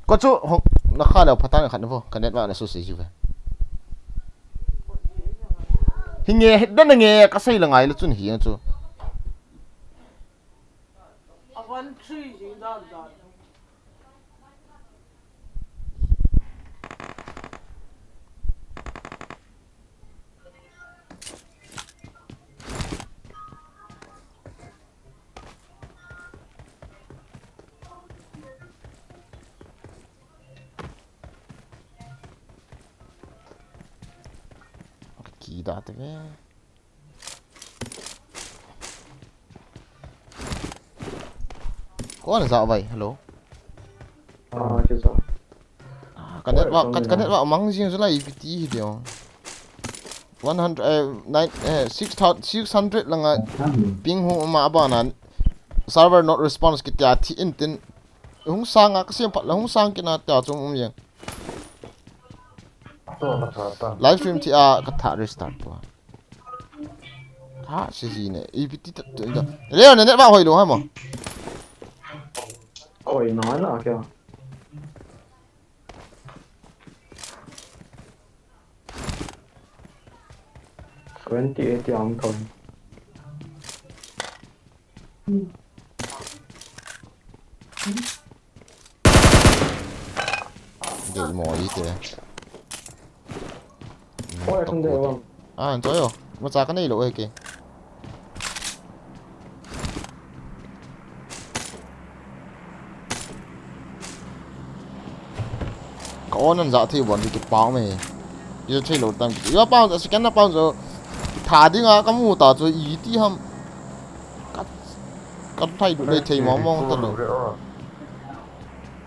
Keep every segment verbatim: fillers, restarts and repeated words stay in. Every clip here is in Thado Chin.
Ko chu hong na kha le phatang khat na vo ka net va na su se ju ve. Hi nge, dan nge ka sei la ngai le chun hi chu. Ki da te ve. Kon za vai, hello. Ah, ki za. Ah, ka net va, ka, ka net va mang jing jula ipiti hi deu. One hundred, eh, nine, eh, six thousand, six hundred langa ping hung ma ba na server not response kitia thi in tin. Hung sang a ka siam phat la hung sang kina ta chung um yang. Live stream thi a ka tha restart po. Tha si si ne. Ipiti ta tu da. Leo ne net va hoi lo ha mo. Hoi na na kya. Twenty eight yam thon. Dei mo ite. Oi, kan dei wan. Ah, enjoy yo. Mo cha ka nei lo e ke. Ka on an za thei bon ki pau me. Yo thei lo tam ki. Yo pau za second na pau zo. Tha ding a ka mu ta chu iti ham. Ka, ka thai du le thei mo mo ta lo.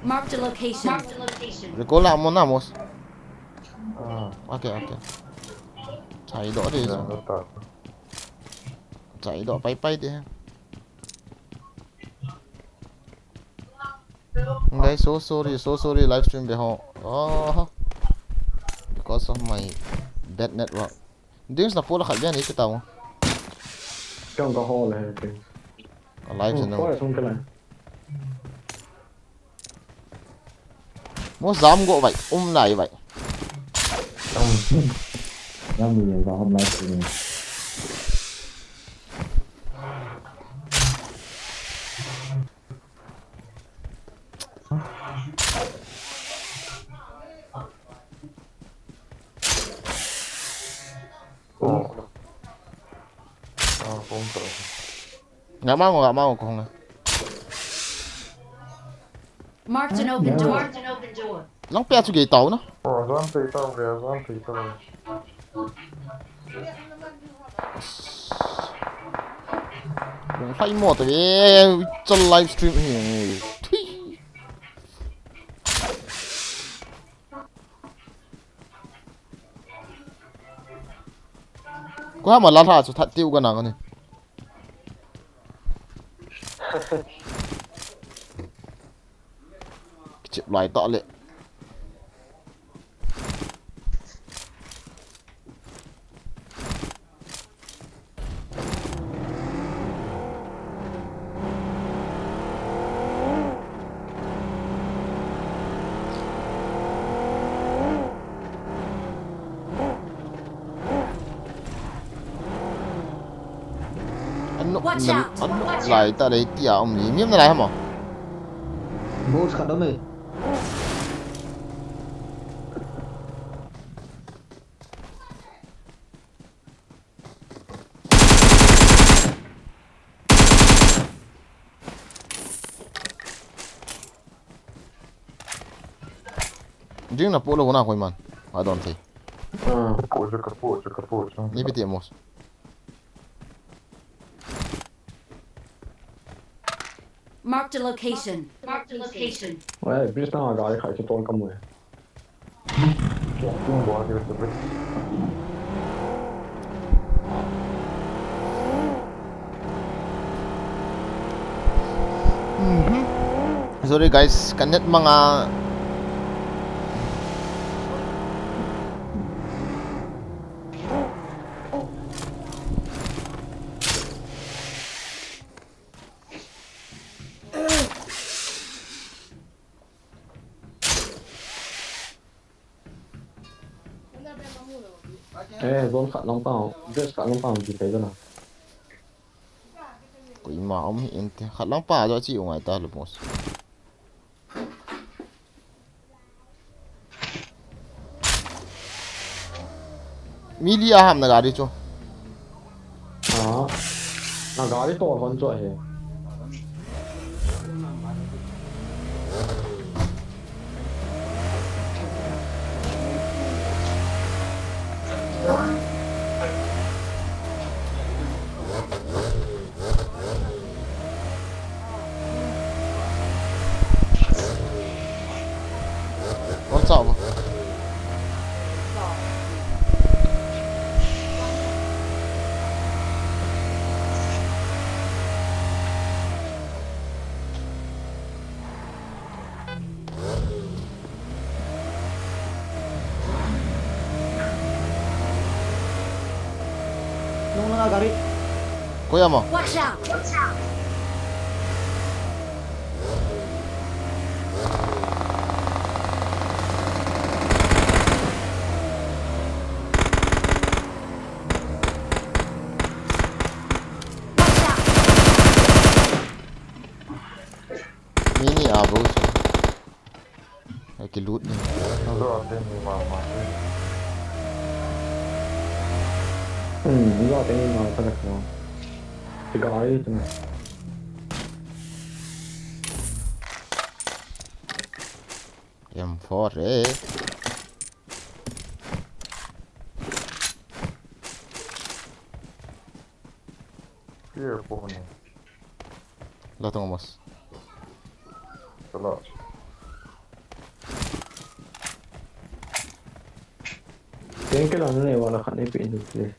Marked a location. Recall la mo na mos. Ah. Okay, okay. Chai do de. Chai do pai pai de. Guys, so sorry, so sorry, live stream be ho. Oh, because of my bad network. Dings na pula khat bian ikita mo. Kang ka ho le ke. Live na. Ko sung kala. Mo jam go vai, um lai vai. Jam ni ba hom lai ni. Nga mango, nga mango ko nga. Marked an open door. Lang pia chu gei tau na. Oh, zan pei tau, gei zan pei tau. Lung hlai mo ta ve, it's a live stream hi. Thui. Ko ha ma la tha chu that tiu ka na ka ni. Kichep lai ta le. An nok, watch out! An nok lai ta le tia um ni. Mi um na lai ha mo? Boss khat um e. Jing na polo na koi man. I don't think. Ah, ka po, ka po, ka po. Ni piti amos. Marked a location. Marked a location. Wei, bis na gari khai ki tol ka mu. Mhm. Sorry guys, ka net manga. Eh, zone khat lang pa, just khat lang pa, di thei na. Koima um hi inte, khat lang pa jo chi u ngai ta lo boss. Mi li a ham na gari chu. Ah, na gari tol hon chu ahi. Oi, chao. Nung nanga gari. Koya mo? Watch out! Watch out! Mi ni a bou chu. Akilut ni. Zo ate ni mama. Hmm, zo ate ni mama ta na. Tiga ai tu na. M four eh. Fear po ni. Latong mas. Sala. Tengke lang ne wala khat ne pe in please.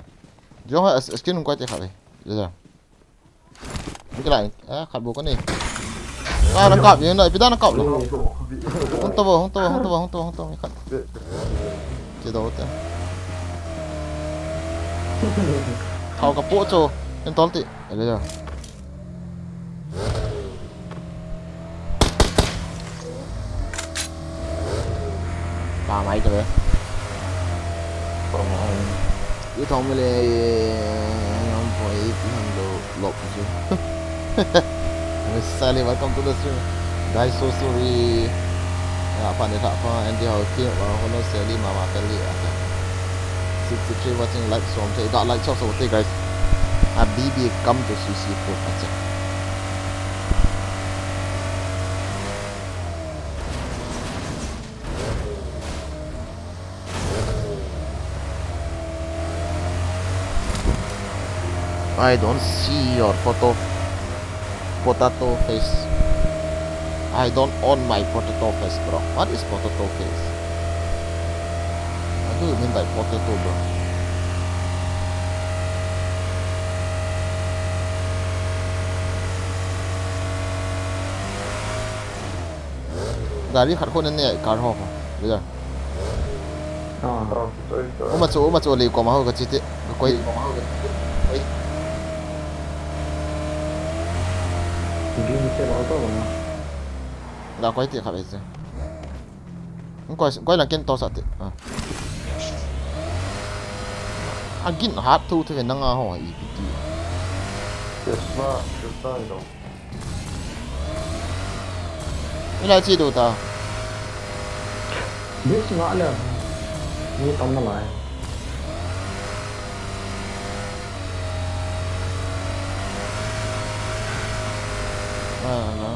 Jo ha skin ko te khat le. Ja ja. Tengke lang. Ah, khat bo ko ne. Ah, nang kap, yun na, pida nang kap lo. Hung to bo, hung to bo, hung to bo, hung to bo, hung to bo, khat. Che do te. Thao ka po cho. En tol ti. Ele ja. Ka mai te ve. Ka mai. Yu thong me le, ngam po i pi han do lop ju. Mister Sally, welcome to the stream. Guys, so sorry. Ya, pa ne tha pa, Andy Hao Kim, uh, hello, Sally, Mama Kali, ata. Sixty-three watching, like, som te, ga like, so, so, te, guys. A B B come to C C food, acha. I don't see your photo, potato face. I don't own my potato face, bro. What is potato face? What do you mean by potato, bro? Gari khat khun ne kar ho ho. Leader. Ah. Uma chu, uma chu lei koma ho ka chi te. Ka koi. Green se ba to ba. Da koi te kha be se. Koi, koi lang ken to sa te. Ah. Agin hat thu thu ve nanga ho i pi ti. Yes, ma, yes, ma, you know. Ina chi do ta. Bridge nga le. Ni tam na lai. Ah, na.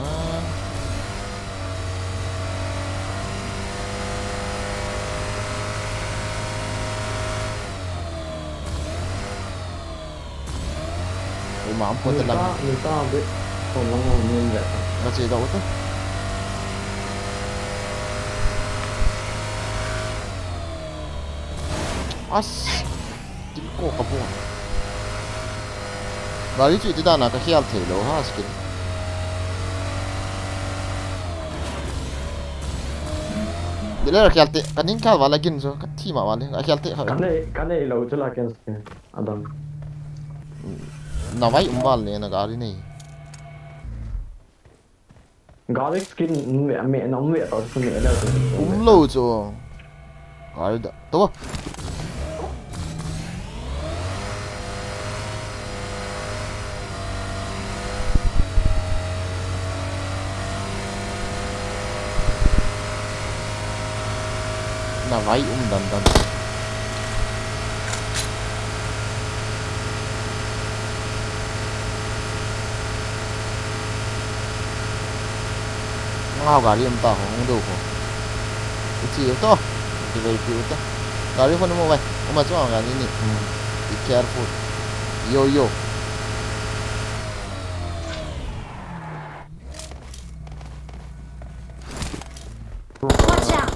Ui, ma, am photo lang. Nita, nita, be, phone lang, oh, ni be. Nga che da uta. As, tin ko ka bu. Gari chu iti dan a ka khial thei lou ha, skin. Dile khial te, ka ning khial wala gin jo, ka thi ma wale, ka khial te kha. Ka nei, ka nei lou chu la ken skin. Adam. Na vai um val ne na gari nei. Gari skin me, me na um ve ta chu me le. Um lou chu. Gari da. To. Na vai um dan dan. Ngau gari um ta ho, hung do ho. Ichi u to. Ichi vai pi u to. Gari ho mo vai. Uma chuang gari ni. Hmm. Be careful. Yo, yo. Watch out!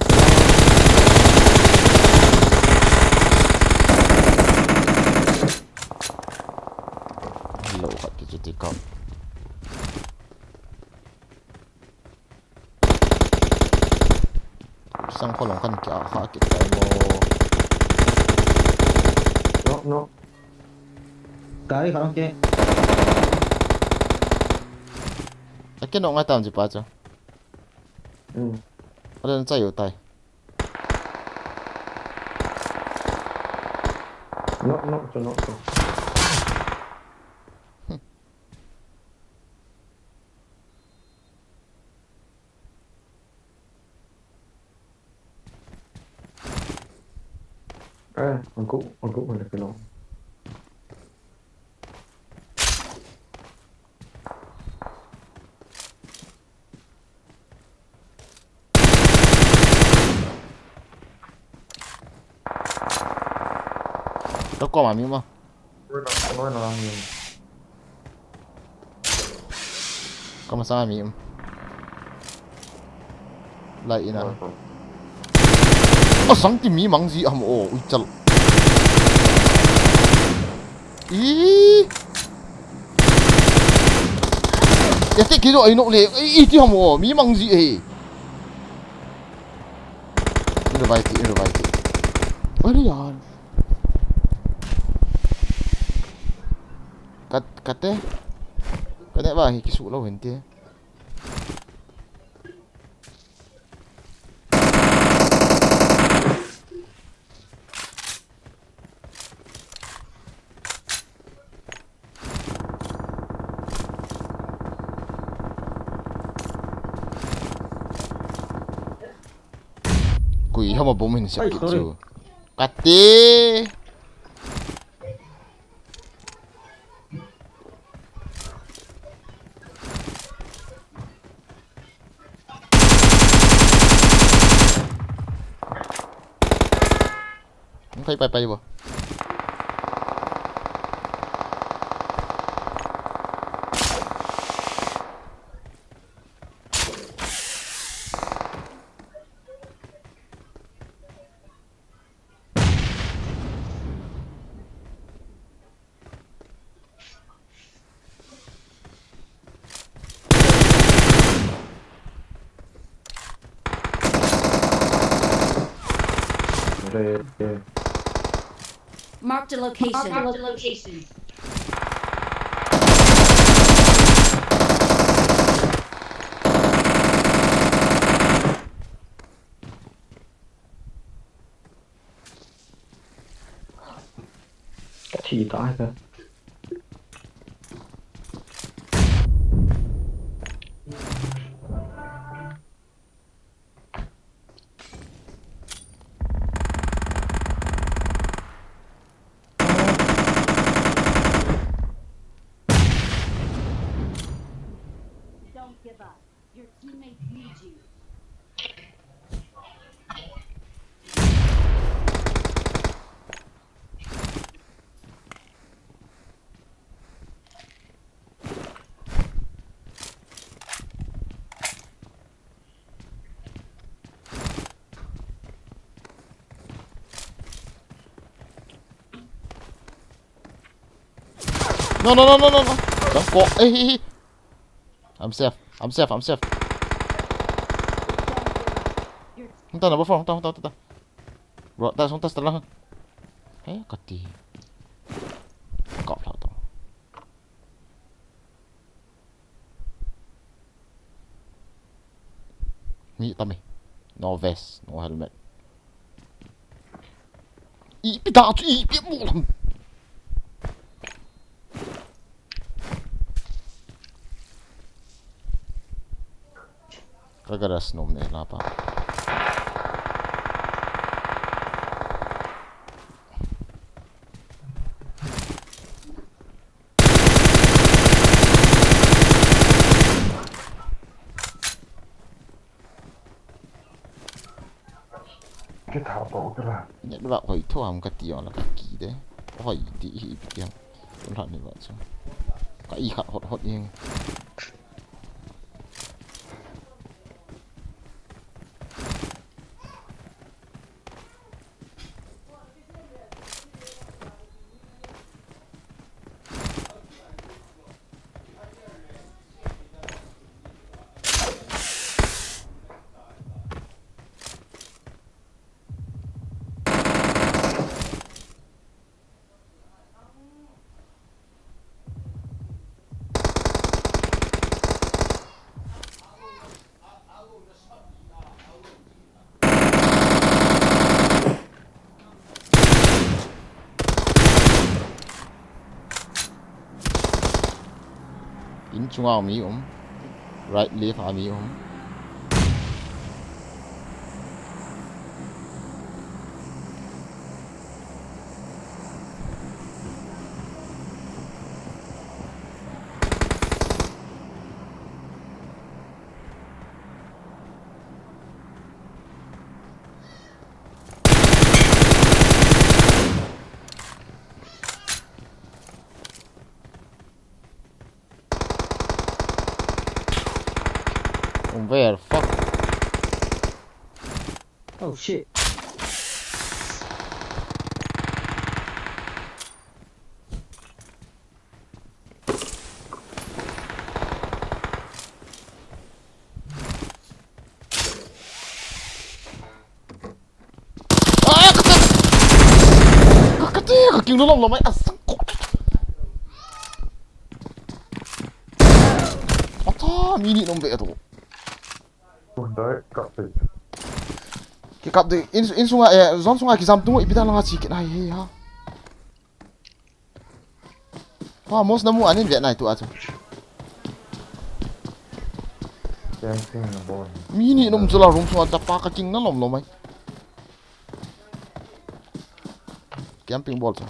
Lo khat kichuti kau. Sang kholong kan kia kha kit tai mo. No, no. Gari kha ke. Ake no ngai tam ji pa cha. Hmm. Ada na chayo tai. No, no, to, no, to. Eh, aku, aku ada kena. Tao kom a mi ma. Kama sa mi. Lai ina. Asang ti mi mang ji am o, ui chal. I. Ya te kido ai nok le. I ti ham o, mi mang ji e. Revive ti, revive ti. Ai yan. Kat, kat te. Kat ne ba hi kisu lo hin ti. Kui hama bom hin siap kit chu. Kati. Pai, pai, pai, bo. Marked a location. Marked a location. Ka thi ta ka. Don't give up. Your teammates need you. No, no, no, no, no, no. Don't go. Hey, hey, hey. I'm safe. I'm safe. I'm safe. Hung ta, number four. Hung ta, hung ta, hung ta. Bro, ta, hung ta, ta lang. Hey, kati. Kap lah tu. Mi tam e. No vest, no helmet. Ipi da chu, ipi mo lam. Ka garage nom ne la pa. Network hoi tho ham kati jong la kaki de. Hoi ti hi pi ti ham. Tun lha ni ba chu. Ka i khat hot hot jeng. In chunga mi um. Right, left a mi um. Where the fuck? Oh shit. Ah, kate! Ka, kate, ka king lom lom mai, asang ko. Ata, mi ni nom ve to. Undai, kap te. Ki kap de, in, in sunga, eh, zone sunga kijam tu, ipi da langa chi kit nai, hei ha. Pa, mos na mu anin ve nai tu a chu. Camping na bol. Mi ni nom chu la room sunga chapa ka king na lom lom mai. Camping bol chu.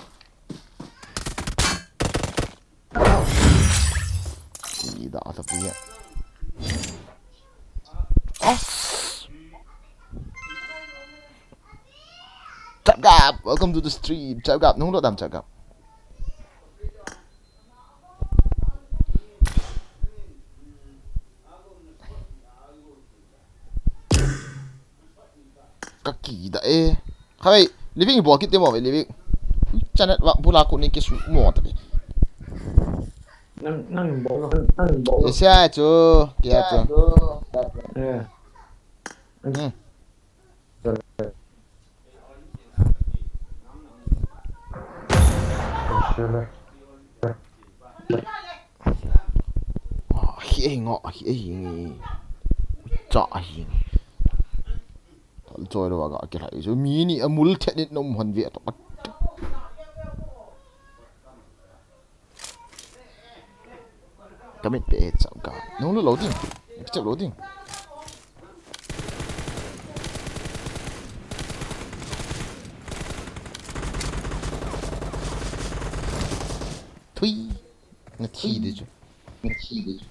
Ida ta pi ya. Ah. Chap Gap, welcome to the stream. Chap Gap, nung lo dam Chap Gap. Ka ki da e. Kha ve, living bol kit te mo ve, living. Channel wa bula ko ni ki su mo ta ve. Nang, nang bol, nang bol. Sia chu, kia chu. Eh. Hmm. Hi ei ngo, hi ei ngi. Cha hi ngi. Thal choi lo ga ke lai. So mi ni amul thet ni nom hon ve to. Ka mit pe chap ka. Nung lu lo ding. Ka chap lo ding. Thui. Na thi de chu. Na thi de chu.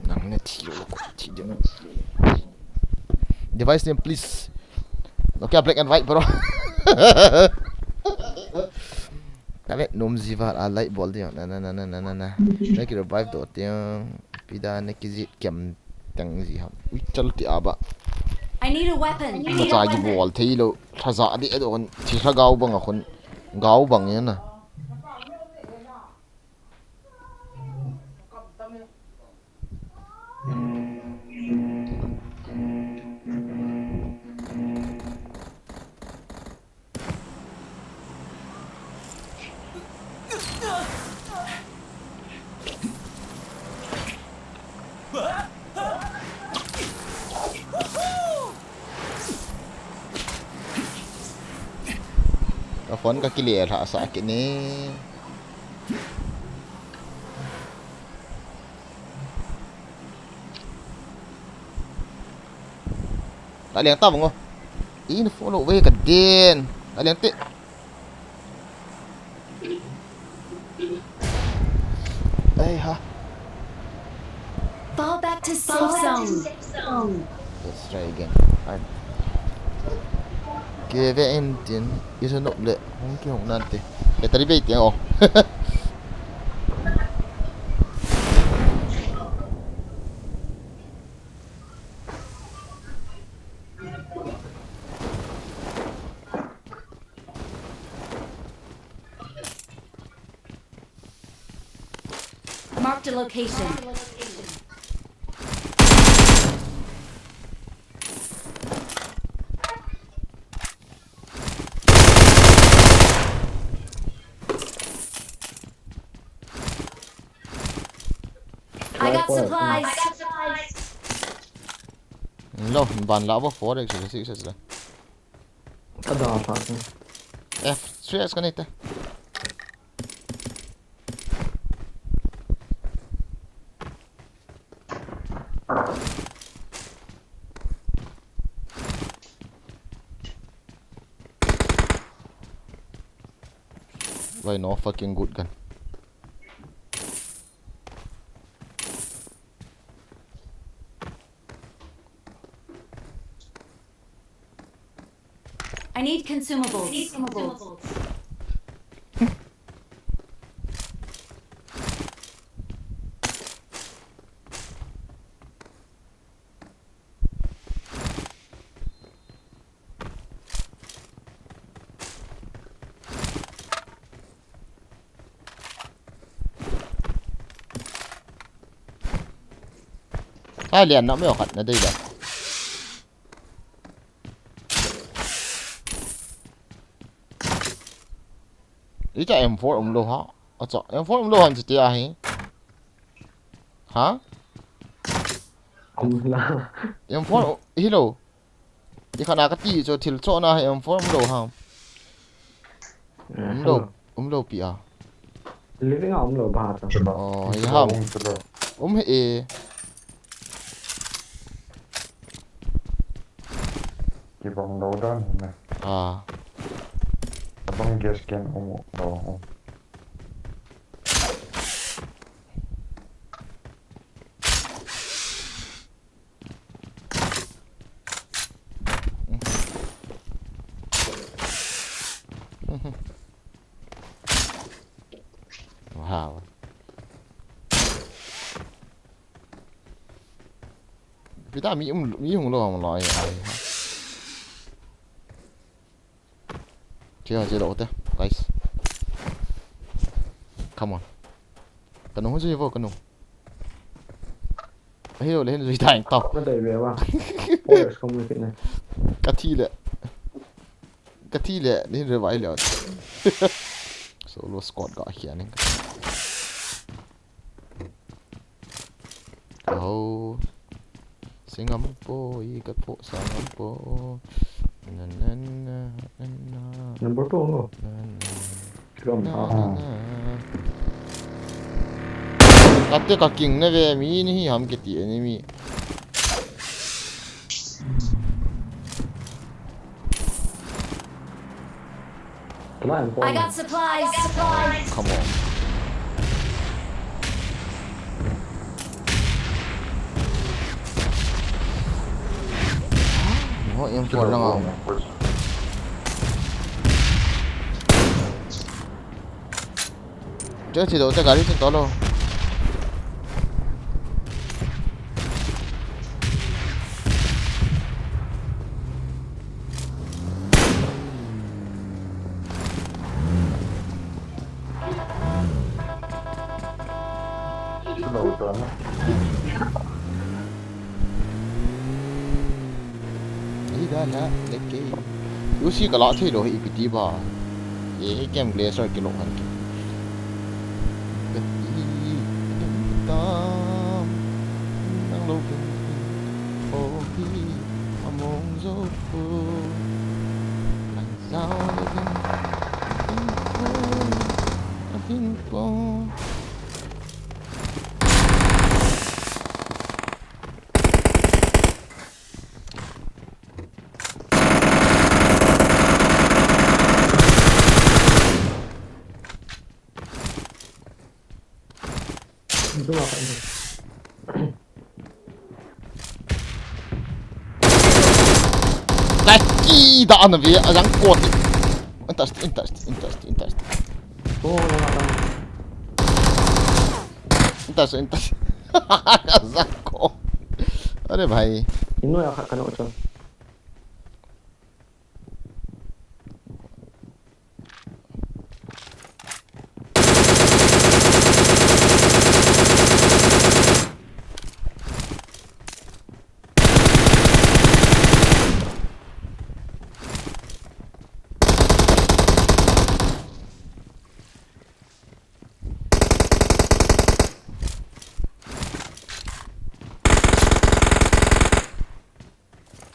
Nang ne thi lo ko thi de na. Device name please. Nokia black and white bro. Ka ve nom ji va a light bol de na na na na na na. Na ki revive do te. Pida ne ki ji kem tang ji ham. Ui chal ti aba. I need a weapon. Ma cha gi bol thei lo. Tha ja de do kon thi tha gau bang a khun. Gau bang ya na. Ka phone ka kile lha sa kit ni. Ka leng ta bang o. In follow ve ka den. Ka leng te. Ei ha. Fall back to safe zone. Let's try again. Ai. Keve in tin, isa nok le, hung ki hung nante. Battery bei te o. Marked a location. I got supplies. Lo, ban la bo four x six x la. Ada sa. F three x kanita. Why no fucking good gun? I need consumables. Hai lian na me khat na dei da. Icha M four umlo ha. Acha M four umlo han chiti ahi. Ha? Umla. M four hilo. I khana kati cho thil cho na he M four umlo ha. Umlo, umlo pi a. Living a umlo ba ta. Oh, i ham. Um he e. Kibang lo dan ne. Ah. Abang gas can um lo. Wow. Pita mi um, mi hung lo, hung lo, ai, ai, ha. Che, che lo te, guys. Come on. Kanu hung zui vo, kanu. Ahi lo le hin zui ta eng tau. Ka dai ve wa. Forest kong me fitna. Ka thi le. Ka thi le, le hin revive le. Solo squad ka khia ning. Aho. Singam po, i ka po, sangam po. Na, na, na, na, na. Number two ngo. Na, na. Kiram na, na, na. Kate ka king na ve, mi ni hi ham kiti enemy. Flying I got forward. Supplies. Come on. Ho, M four lang ah. Che, che, do, te gari sin tolo. Ida na leke. U C ka la thei lo hi ipi ti ba. E, e kem glacier kilo han ki. Ka ti tam. Nang lo ken. O hi. Among zo ko. Nang zao lo ken. Info. Info. Ih, da ana ve, ajang kot. Intas, intas, intas, intas. Oh, la, la, la. Intas, intas. Ajang kot. Are bhai. Ino ya kha kano cha.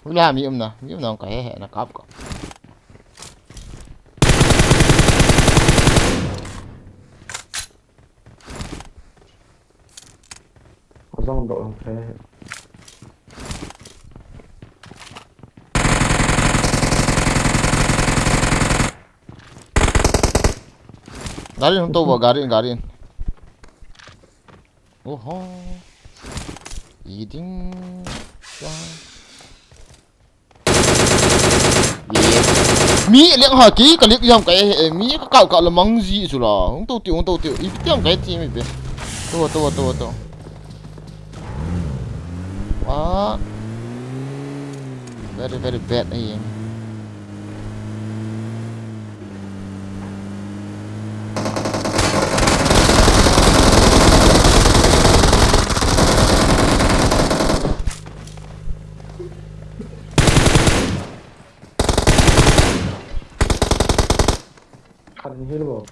Ula mi umna, mi umna ka he he na kap ko. Azong do ang he. Gari hung tou ba, gari, gari. Oho. Iding. Yes. Mi leng ha ki, ka lek jam ka e, e, mi ka kau ka la mang ji chu la. Hung tou tiu, hung tou tiu. Ipi tiam ka e ti mi pe. To, to, to, to. Wa. Very, very bad ahi. Khat in heal bo.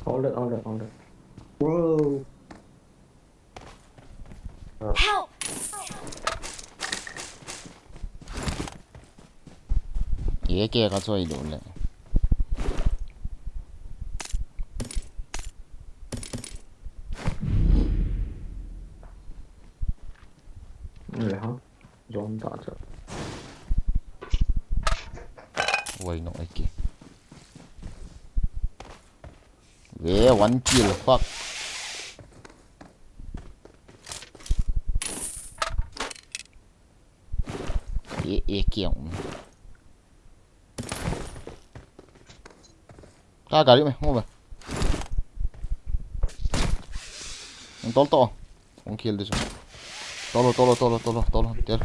Hold it, hold it, hold it. Bro. Help! Ye ke ka choi lo le. Le ha. Zone ta cha. Why no, okay. Ve, one kill, fuck. E, e, kiang. Ka gari me, mo ba. Tol to. Hung kill di chu. Tolo, tolo, tolo, tolo, tolo. Tel.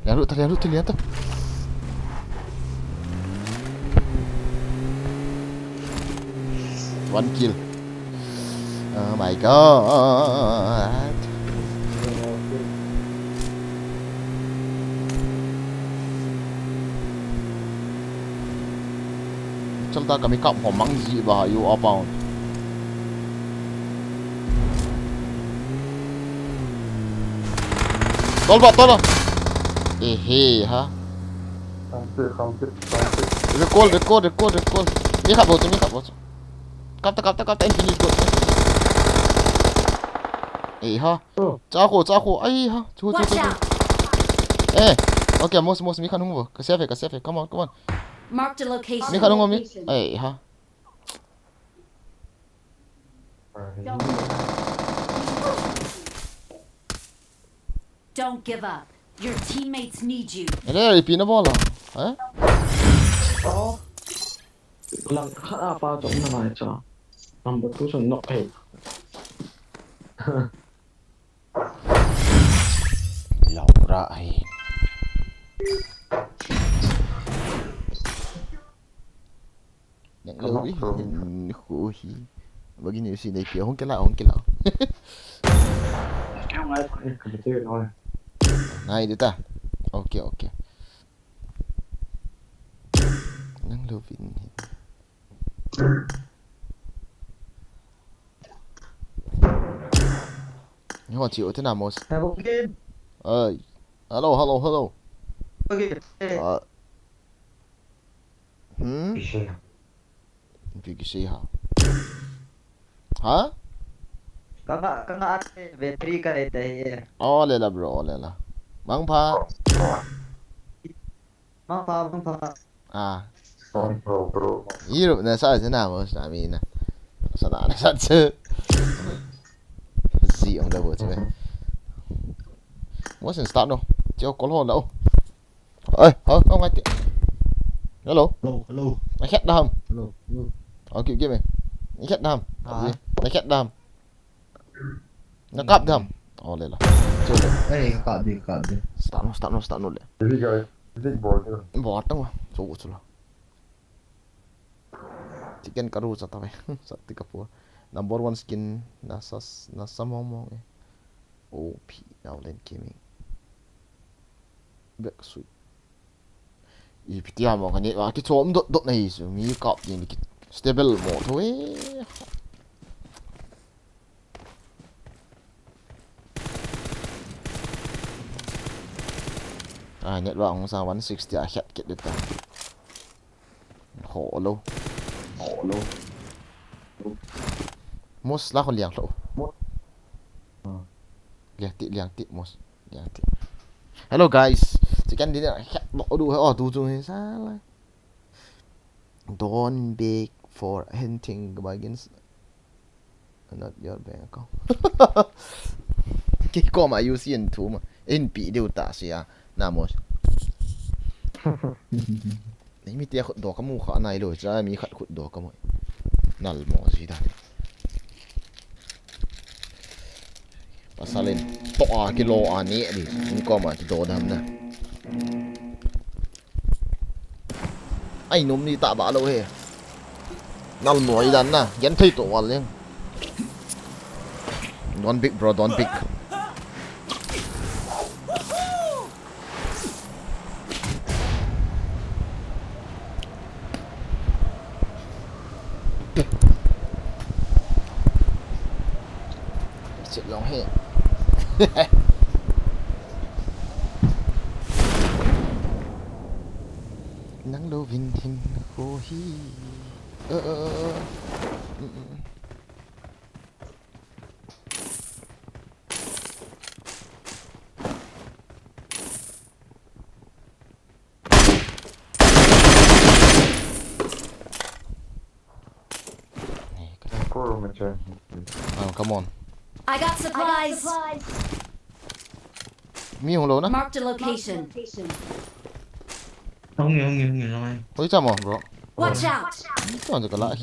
Lian lut ta, lian lut ta, lian ta. One kill. Oh my god. Chalta kami kap ho mang ji ba you are bound. Tol ba, tol. Eh, he, ha. Khamse, khamse, khamse. Recall, recall, recall, recall. Mi khat bou chu, mi khat bou chu. Kap ta, kap ta, kap ta, N P ni go. Eh, ha. Oh. Cha kho, cha kho. Ai, ha. Chu, chu, chu, chu. Watch out! Eh. Okay, mos, mos, mi khat hung vo. Ka safe, ka safe. Come on, come on. Mark the location. Mi khat hung vo mi. Ai, ha. Don't give up. Don't give up. Your teammates need you. Ele, ipi na bola. Eh? Oh. Lang khat a pa chong na nai cha. Number two chong nok phei. Laura ai. Nang lo hi, nang ho hi. Bagi ni si nai pia hong kela, hong kela. Ngai de ta. Okay, okay. Nang lo vin hi. Ni ho chi u te na, Mos. Hello, Kim. Ai. Hello, hello, hello. Okay. Ah. Hmm? Kisha. Ipi kisei ham? Ha? Kanga, kanga ate battery ka le te. Oh, le la, bro, le la. Mangpha. Mangpha, mangpha. Ah. Mangpha, bro. Europe na sa sa na mo sa mi na. Sa na na sa sa. Zi ong da bo che. Mo sen start no. Che ko lo la. Oi, ho, ho ngai ti. Hello. Hello, hello. Na khet da ham. Hello, hello. Okay, give me. Na khet da ham. Ah. Na khet da ham. Na kap da ham. Oh, le la. Chu le. Ei, ka kap di, ka kap di. Start no, start no, start no le. Is it guy? Is it board? Board tang. Chu chu la. Chicken karu cha ta ve. Sa ti ka pu. Number one skin na sa, na sa mong mong e. O P now then gaming. Back sweet. Ipi ti ham ka ni, ah, kichom dot dot na hi su, mi kap ding ki stable mo tho e. Ah, net wa ong sa one sixty a khet kit ta. Ho lo. Ho lo. Mos la ho liang lo. Mos. Ah. Liang ti, liang ti, Mos. Liang ti. Hello guys. Chicken dinner. Khet lo du he, oh, du chung he sa la. Don't beg for anything, bargains. Not your bank account. Kei koma U C in thu ma. In pi diu ta sia. Na Mos. Nei mi te khut do ka mu kha nai lo cha mi khat khut do ka mu. Nal mo si da. Pasal in to a kilo a ni di. In koma ti do dam na. Ai, nom ni ta ba lo he. Nal mo i dan na, gen thei to wal leng. Don't big, bro, don't big. Sit long he. Nang lo vin hin ho hi. Ơ, ơ, ơ, ơ. Ừ, ừ. Hey, come on. Oh, come on. I got supplies. Mi hung lo na. Marked a location. Hung ngi, hung ngi, hung ngi, hung ngi. Hoi cha mo, bro. Watch out. Ito ang kala.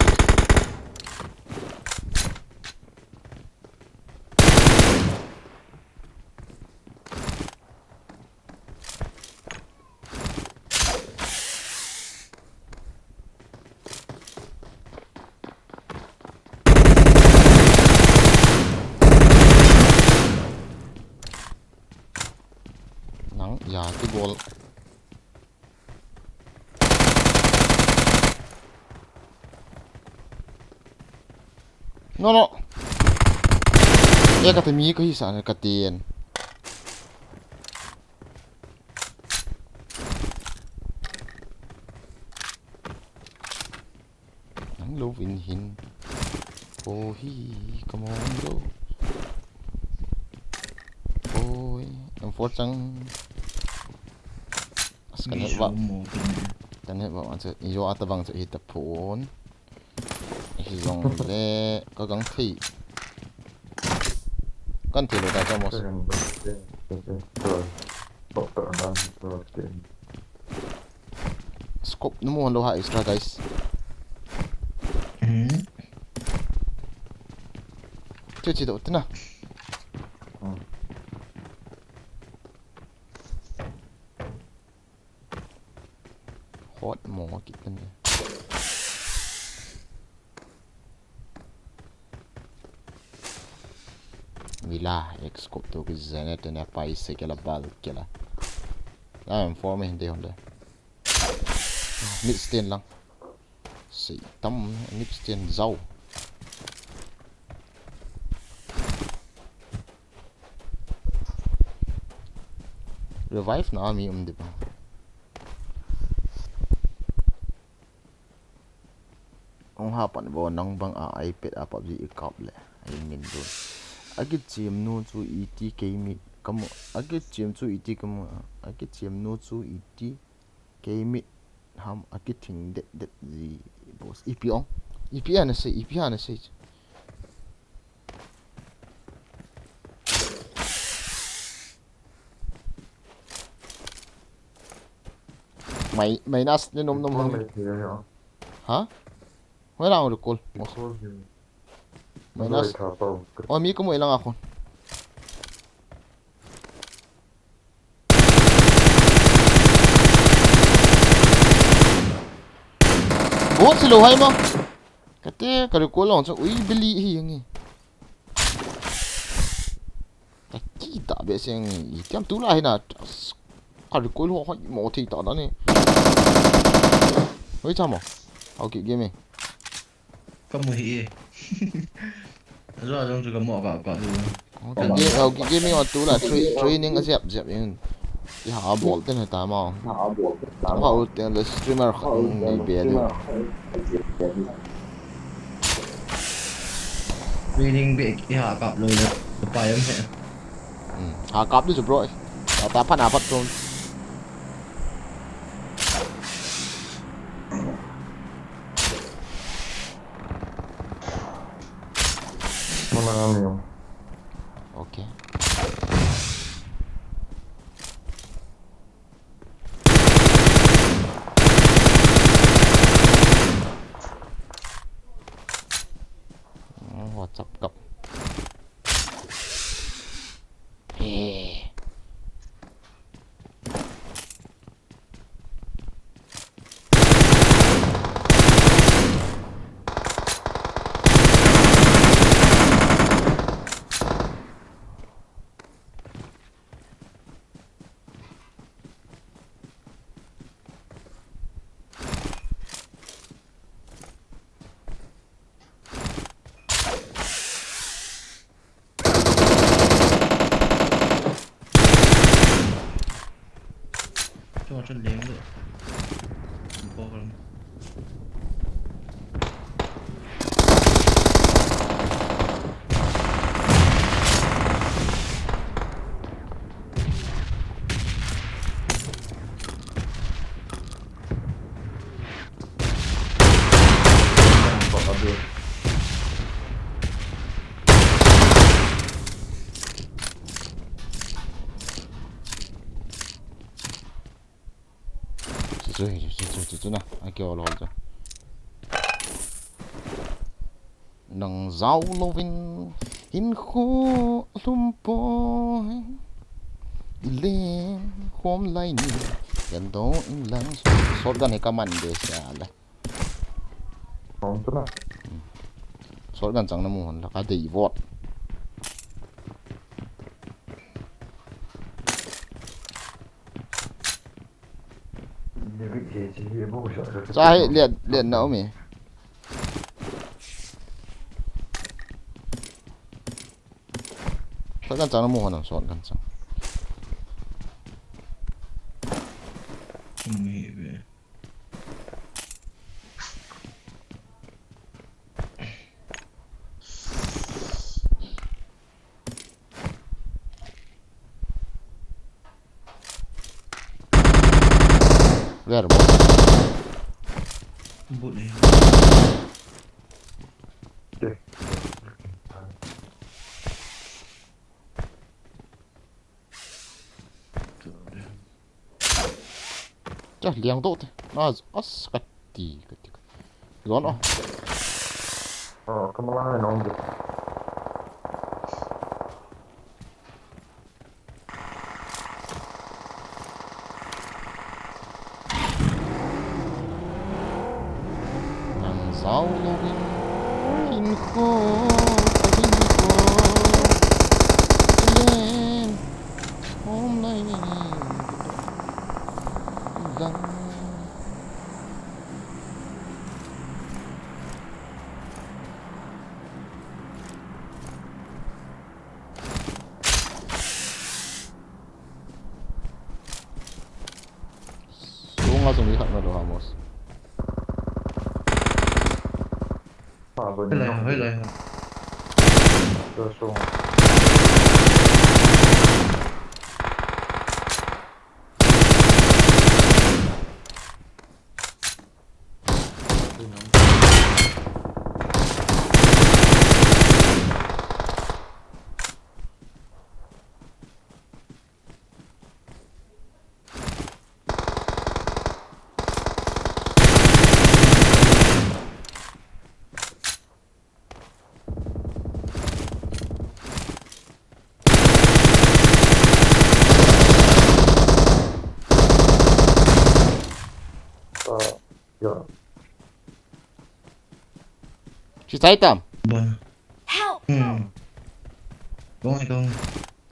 Nang, ya, ki bol. No, no. E ka te mi ko hi sa ne ka tien. Nang lo vin hin. Ko hi, come on, go. Oi, M four chang. As kan help ba. Kan help ba, an se, yo ata bang se hita phone. Hi jong le, ka gang thei. Kan thei lo ta cha mo. Scope na mu hon lo ha extra, guys. Hmm. Chu chi do tina. Hmm. Hot mo kit tan. Vila, ek scope to ki zene tene pai se kela bal kela. Na M four me hinde honde. Mid stand lang. Sei tam mid stand zau. Revive na mi um di ba. Ong ha pan bo nang bang a iPad a PUBG i kap le. Ai min dun. Aki chim nu chu iti keimi kamu. Aki chim chu iti kamu. Aki chim nu chu iti keimi ham aki thing det det ji boss. Ipi ong. Ipi ana sei. Ipi ana sei. Mai, minus ni nom nom hang. Ha? Hoi lang recall. Minus. Oh, mi kamu ilang akon. Bot si lo hai ma. Kate ka recall long chu ui beli hi ngi. Ka ki ta be seng i tiam tu la hi na. Ka recall ho ho mo thei ta da ni. Hoi cha mo. Hau ki game. Kamu hi e. Ajo ajo chu kamu ka ka hi. Hau ki game, hau ki game on tu la training a jep jep in. I ha bol ten ta ma. Ha bol ten. Ha bol ten le streamer kha ni be de. Training be ki ha kap lo le. Pa yam he. Hmm. Ha kap di chu bro. Ta ta phan a phat tun. Mana ngam yong. Okay. Oh, WhatsApp kap. Hey. Cho, cho leng de. Bo lam. Chu, chu, chu, chu, chu, chu na. Aki ol ol chu. Nang jao louvin hinkho lhum poi. I leng khom lai ni. Kan do in lang. Shotgun hi ka man de sa le. Shotgun chang na mu hon la ka dei vot. Sa hi lian, lian na um e. Shotgun chang na mu hon, shotgun chang. Um e be. Where bot? Bot ne. Cha liang to te. Na as ka ti, ka ti. Zon o. Oh, come on, on. Nang jao louvin hinkho, hinkho. Len. Om lai ni. Dang. Nga sung ni khat na lo ha mos. Ha, ba ni Hello, na hello, hello. Tua sung. Ah, ya. Si chai tam. Bon. Help! Hmm. Dong, dong.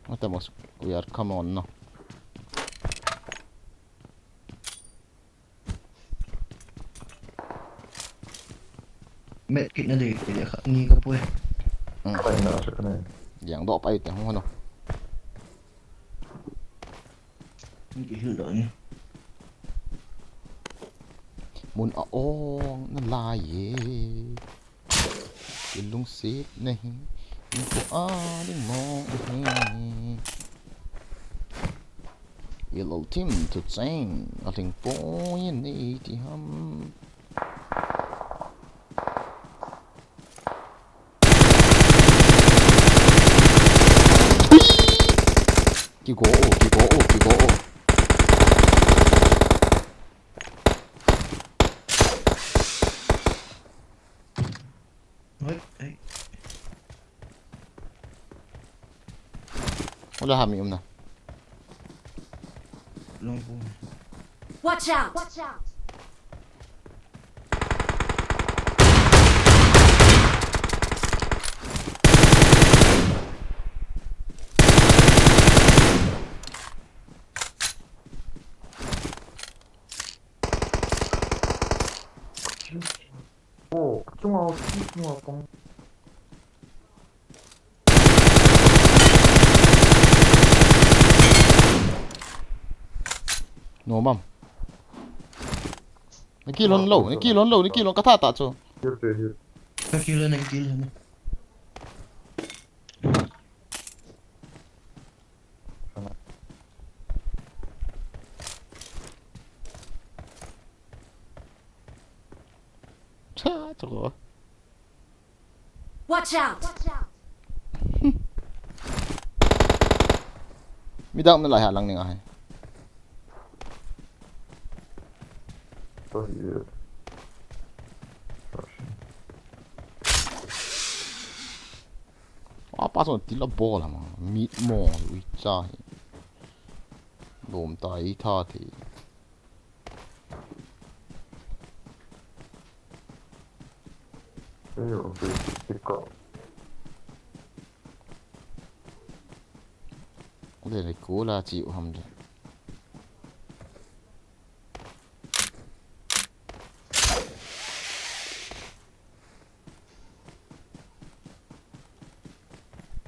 What the most? We are come on now. Medkit na dei, dei kha, ni ka poi. Hmm. Pai na sa ka na. Yang do pai te hong no. Ni ki hil do ni. Mun a ong na lai ye. Ilungset na hi, in ko a ding mo hi. Ilol thim tu cheng, a ding po yin ni ti ham. Ki go o, ki go o, ki go o. Hoi, hoi. Ula hami umna. Long po. Watch out! Watch out! Oh, chunga, chunga pang. No, mam. Na kilon lo, na kilon lo, na kilon ka tha ta chu. Here, here, here. Na kilon, na kilon. Cha, chu. Watch out! Midang na lai ha lang ning ahi. Tua hi. Apa so tila bol ama. Mit mo, ui cha hi. Lom ta i tha the. Ei, okay, pick up. Le le ko la chi u ham le.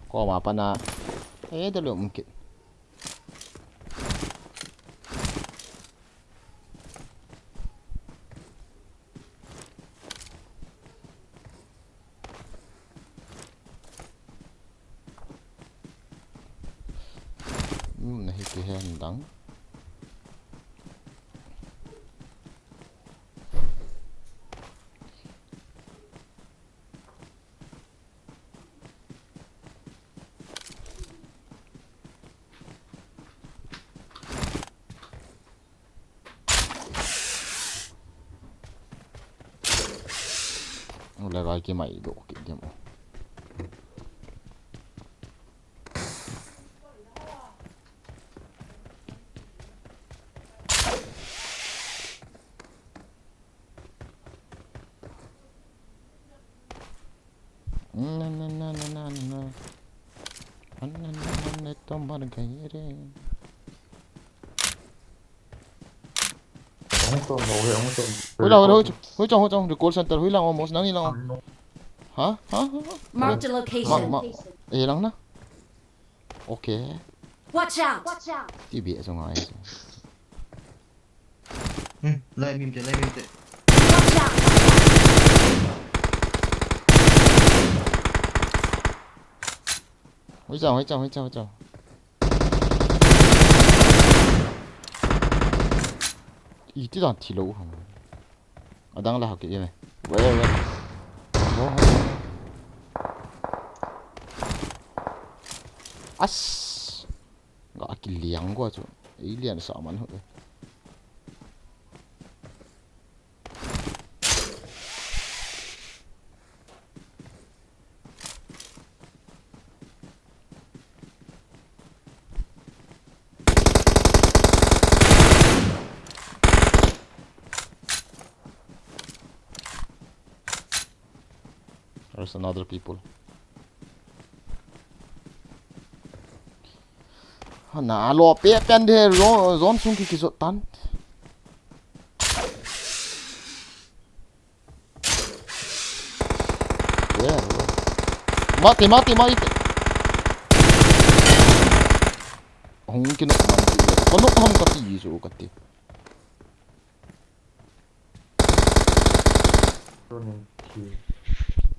Ko ma pa na. E de lo um kit. Hmm, na hi kihen dang. Ule gai ki mai do ki dem. Na, na, na, na, na, na. Na, na, na, na, na, tomar gaire. Hung tom lo, hung tom. Hui lang, hui, hui, hui chong, hui chong, the call center, hui lang, almost, nang ni lang. Ha? Ha? Ha? Ha? Mark the location. Ma, ma, eh, lang na. Okay. Watch out! Watch out! Ti bi, so ngai. Hmm, lai mim te, lai mim te. Watch out! Hoi chang, hoi chang, hoi chang, hoi chang. Iti dan thi lou ham. Adang la ha kit e me. Wei, wei, wei. Wo, wo. As. Ga kiliang go chu. Ei lian sa man ho. There's another people. Hana lo pe pen de ro zone sung ki kizo tan. Yeah, bro. Mati, mati, mati. Hung kinok man ti. Ko nok hom kati Jesu kati.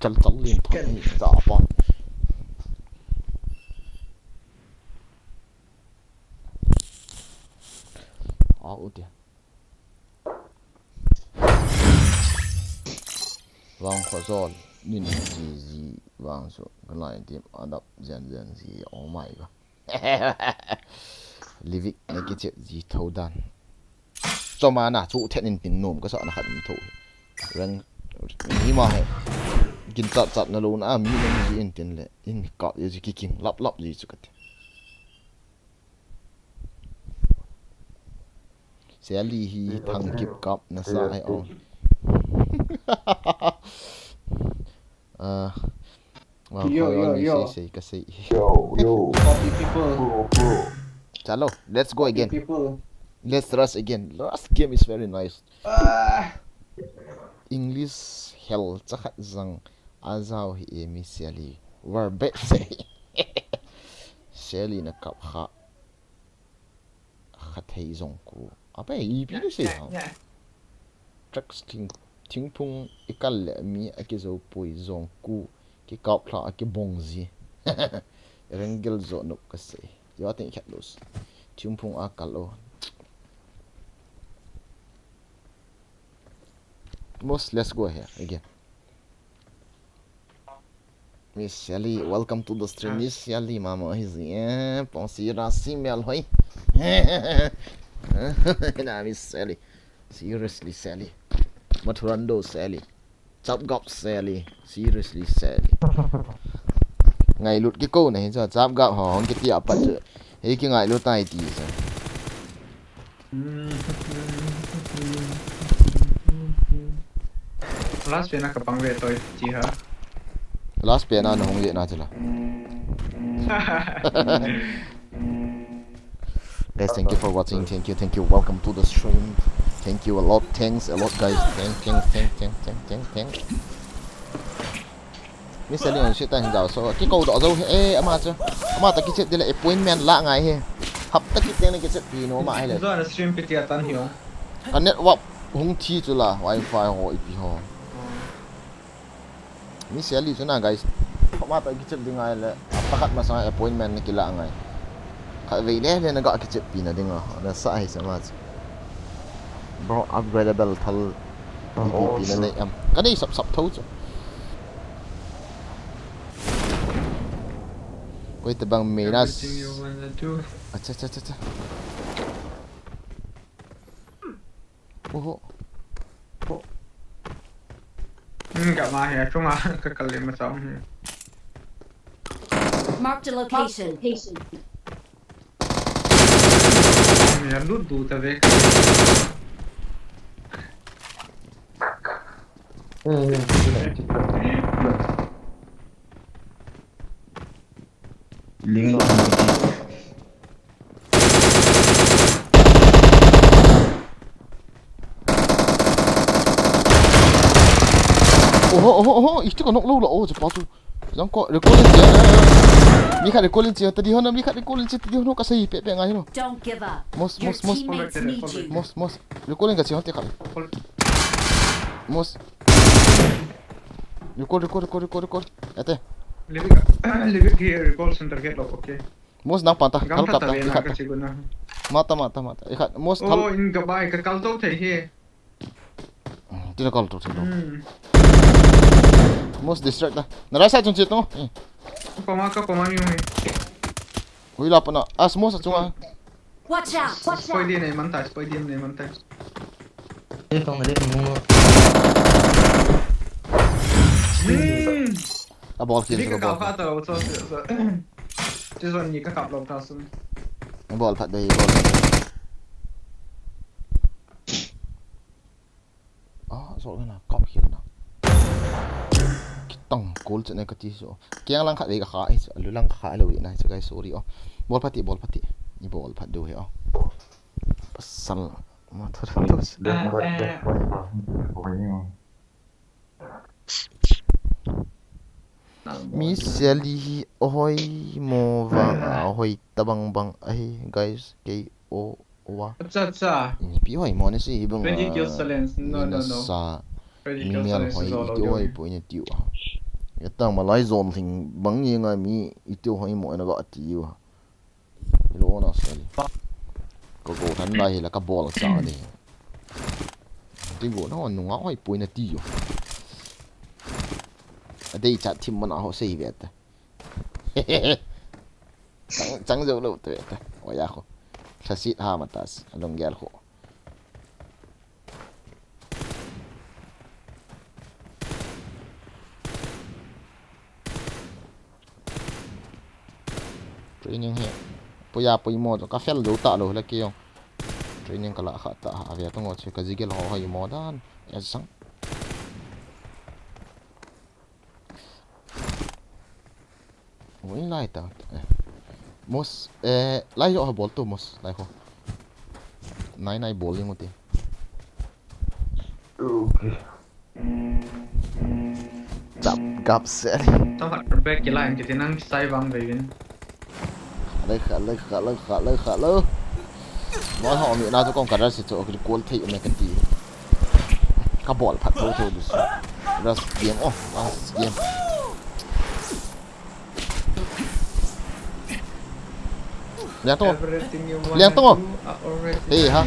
Chal chal lin thang ni cha pa. Au tia. Vang kho zol nin ji ji vang su kalai dim adap zen zen ji, oh my god. Livik na kichep ji tho dan. Choma na chu then in tin nom ka sa na khat um tho. Rang ni ma he. Gin chat chat na lo na mi na mi ji in tin le. In ka ye ji kiking lap lap ji chu ka te. Sally hi thang kip kap na sa ai ong. Ah. Wow, yo, yo, yo. Say, say, ka say. Yo, yo. Copy people. Bro, bro. Chalo, let's go again. Copy people. Let's rush again. Last game is very nice. Ah. English hell chakhat zang a zau hi e mi Sally. War bet se. Sally na kap kha. Kha thei zong ku. Ape, ipi le sei ha. Tracks thing, thingphung i kal le mi a kizo pui zong ku. Ki kap thla a ki bong ji. Rengel zo nup ka sei. Yo, I think khat los. Thingphung a kal lo. Most, let's go here again. Miss Sally, welcome to the stream. Miss Sally, mama, hi ji, eh, pong si ra si mel hoi. Na, Miss Sally. Seriously, Sally. Mathurando, Sally. Chap gap, Sally. Seriously, Sally. Ngailut ki ko na hi cha, chap gap ho, hong ki ti apat chu. Hi ki ngailut tai ti cha. Last pen a ka pang ve toi ti ha. Last pen a na hong ve na chila. Guys, thank you for watching. Thank you, thank you. Welcome to the stream. Thank you a lot. Thanks a lot, guys. Thank, thank, thank. Miss Sally on sit tang jao so. Ki ko do zo he, eh, ama chu. Ama ta ki chet dile appointment la ngai he. Hap ta ki teng ki chet pi no ma he le. Zo na stream pi ti atan hi o. Ka network hung thi chu la, wifi ho ipi ho. Miss Sally chu na, guys. Ama ta ki chet ding ngai le. Pakat ma sa appointment ni ki la ngai. Kha ve le le na ga ki chet pi na ding a. Na sa hi sa ma chu. Bro, upgradable thal. Ipi pi na nei am. Ka nei sap sap tho chu. Koi tabang meinas. Everything you wanna do. Acha, acha, acha, acha. Oho. Hmm, ka ma he, chunga, ka kal le ma sa, hmm. Marked a location. Mi a lut du ta ve ka. Ling lo. Oho, oho, oho, iti ka nok lo la, oh, chapa chu. Jong ko, recall in che. Mi khat recall in che, tadi hon, mi khat recall in che, tadi hon, kasei pe pe ngai lo. Don't give up. Mos, Your mos, mos. Teammates need you. Mos, mos. Recall in ka che hon te khat. Mos. Recall, recall, recall, recall, recall. Ate. Livik, Livik hi recall center gate lo, okay. Mos nang panta, gam thal kap ta, i khat ta. Mata, mata, mata. I khat, mos thal. Oh, in ka bai, ka kal to thei hi. Tina kal to thei lo. Hmm. Mos distract ta. Na right side chun che to. Eh. Ka pama, ka pama ni hui. Hui la pana. As mos achunga. Watch out! Watch out! Spoil di nei man tai, spoil di nei man tai. Ei, tong na di, tong na. Hmm. A ball kill. Di ka kap kha ta lo, so, so, so. Ti zon ni ka kap lo ta sun. A ball phat dei, ball. Ah, so na kap kill na. Kitang goal chene ka ti so. Kiang lang khat vei ka kha, eh, lu lang ka kha lo na, so guys, sorry oh. Ball phat ti, ball phat ti. Ni ball phat do he oh. Pasal. Ma thar to. Ah, eh. Mi Sally hi ahoi mo vang a, ahoi tabang bang ahi, guys, kei o wa. Acha, acha. Mipi hoi mo na si hi bang a. Twenty kills challenge. No, no, no. Sa. Twenty kills challenge is all audio. Mi mial hoi iti hoi po ina tiu a. Ya tang malai zon thing bang ni ngai mi iti hoi mo na ga tiu a. Lo na sel. Ka go than lai hi la ka bol cha ni. Ti go na nunga hoi pui na ti yo. A dei chat thim mana ho sei ve ta. Chang, chang jo lo te ta. O ya ko. Thasit ha ma tas. Along gel ko. Training hi. Puya pui mo ka fel do ta lo la ki yong. Training ka la kha ta ha ve tong o che ka jigel ho hai mo dan. Ya sang. Ui lai ta. Eh. Mos, eh, lai jo ha bol tu mos, lai ho. Nai nai bol ling uti. Okay. Chap gap se. Tong khat back ki line kiti nang sai vang ve vin. Kha le, kha le, kha le, kha le, kha le. Mo ho mi na to kong ka rush chu kol thei me ka ti. Ka bol phat tho tho dus. Rush game oh, rush game. Liang tong. Everything you wanna Liang tong. Do, I already Hey, ha.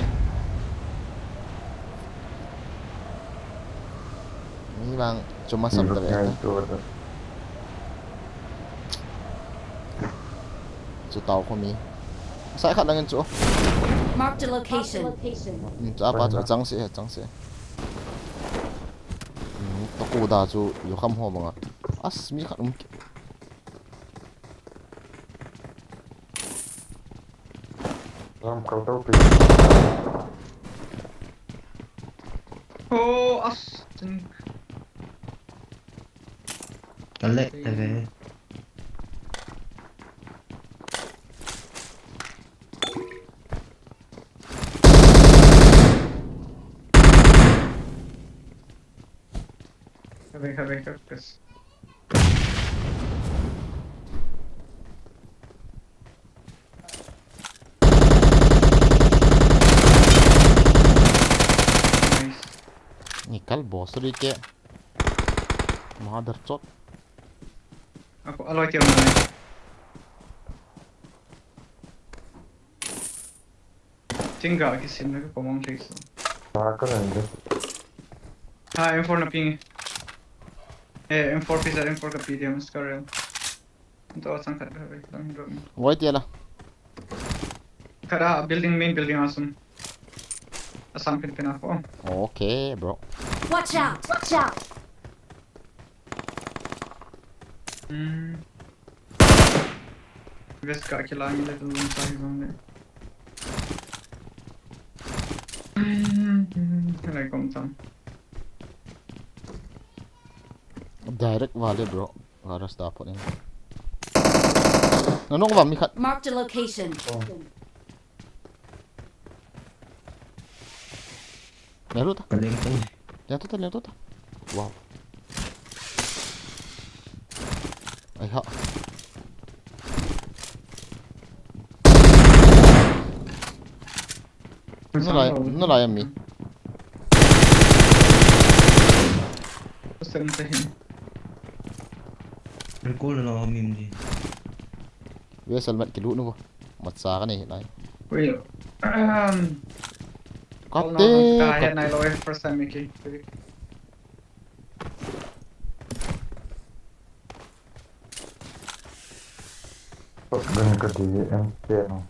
Ni bang cuma sam ta ve ta. Chu tau ko mi. Sai khat lang in chu. Mark the location. Hmm, chu apa chu chang se, chang se. Hmm, to ko da chu yo kham ho banga. As mi khat um. Ram kal to pi. Oh, as, ching. Ka leh ta ve. Khabe, khabe, khabe. Nice. Nikal boss ri ke. Mother chot. Ako, aloi tiang na. Tingga kisim na ka pamang thei so. Ta ka ran de. Ha, M four na ping. Eh, M four pisa, M four ka P D M skarel. To sang khat ka ve, lang drop. Wai tia la. Khat a building, main building a sum. Asam pin pin a ko. Okay, bro. Watch out! Watch out! Hmm. West ka kilang le tu sa hi bang le. Hmm, lai kom tam. Direct vale, bro. Garage ta pon in. Na nong va mi khat. Mark the location. Oh. Liang to ta. Ka leng to. Liang to ta, liang to ta. Wow. Ai ha. Nalai, nalai ami. Recall lo mi di. Vessel mat kilut nu bo. Mat sa ka nei lai. Ui. Kate, ka he nai lo e, first time ki. Shotgun ka di em ke no.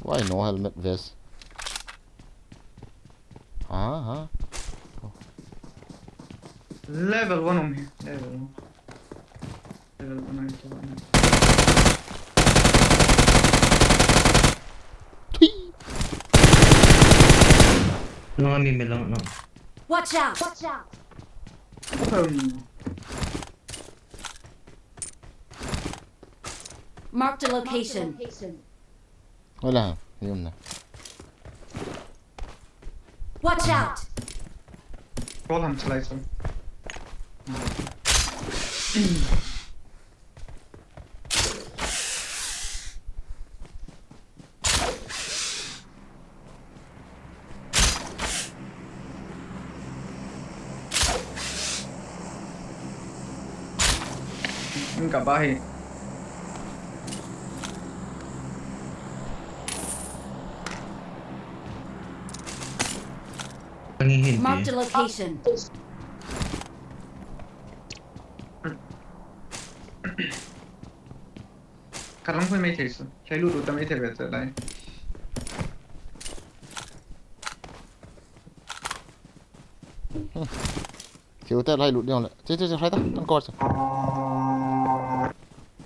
Why no helmet vest? Aha. Level one om hi, level one. Level one, level one. Thui. Lang ami me lang no. Watch out! Watch out! Um. Marked a location. Wala, yun na. Watch out! Call ham chalai sir. Ka ba hi. Marked a location. Ka lang pui mai thei su. Thei lu lu ta mai thei ve ta lai. Chiu te lai lut ding le. Che, che, che, hai ta, tan kor che.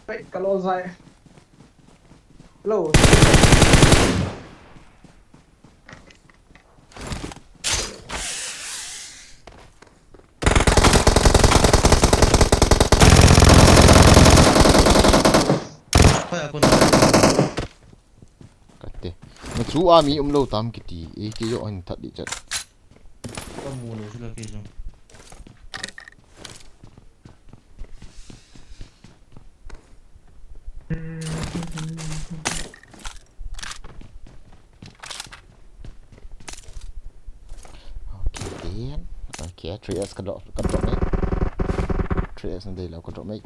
Hai, ka lo zai. Lo. Hai, a kon. Kate. Na chu a mi um lo tam kiti. E ke yo an that di chat. Ka mu lo sila ke jong. Okay, then. Okay, three S ka drop, ka drop mai. Three S na dei lo ka drop mai.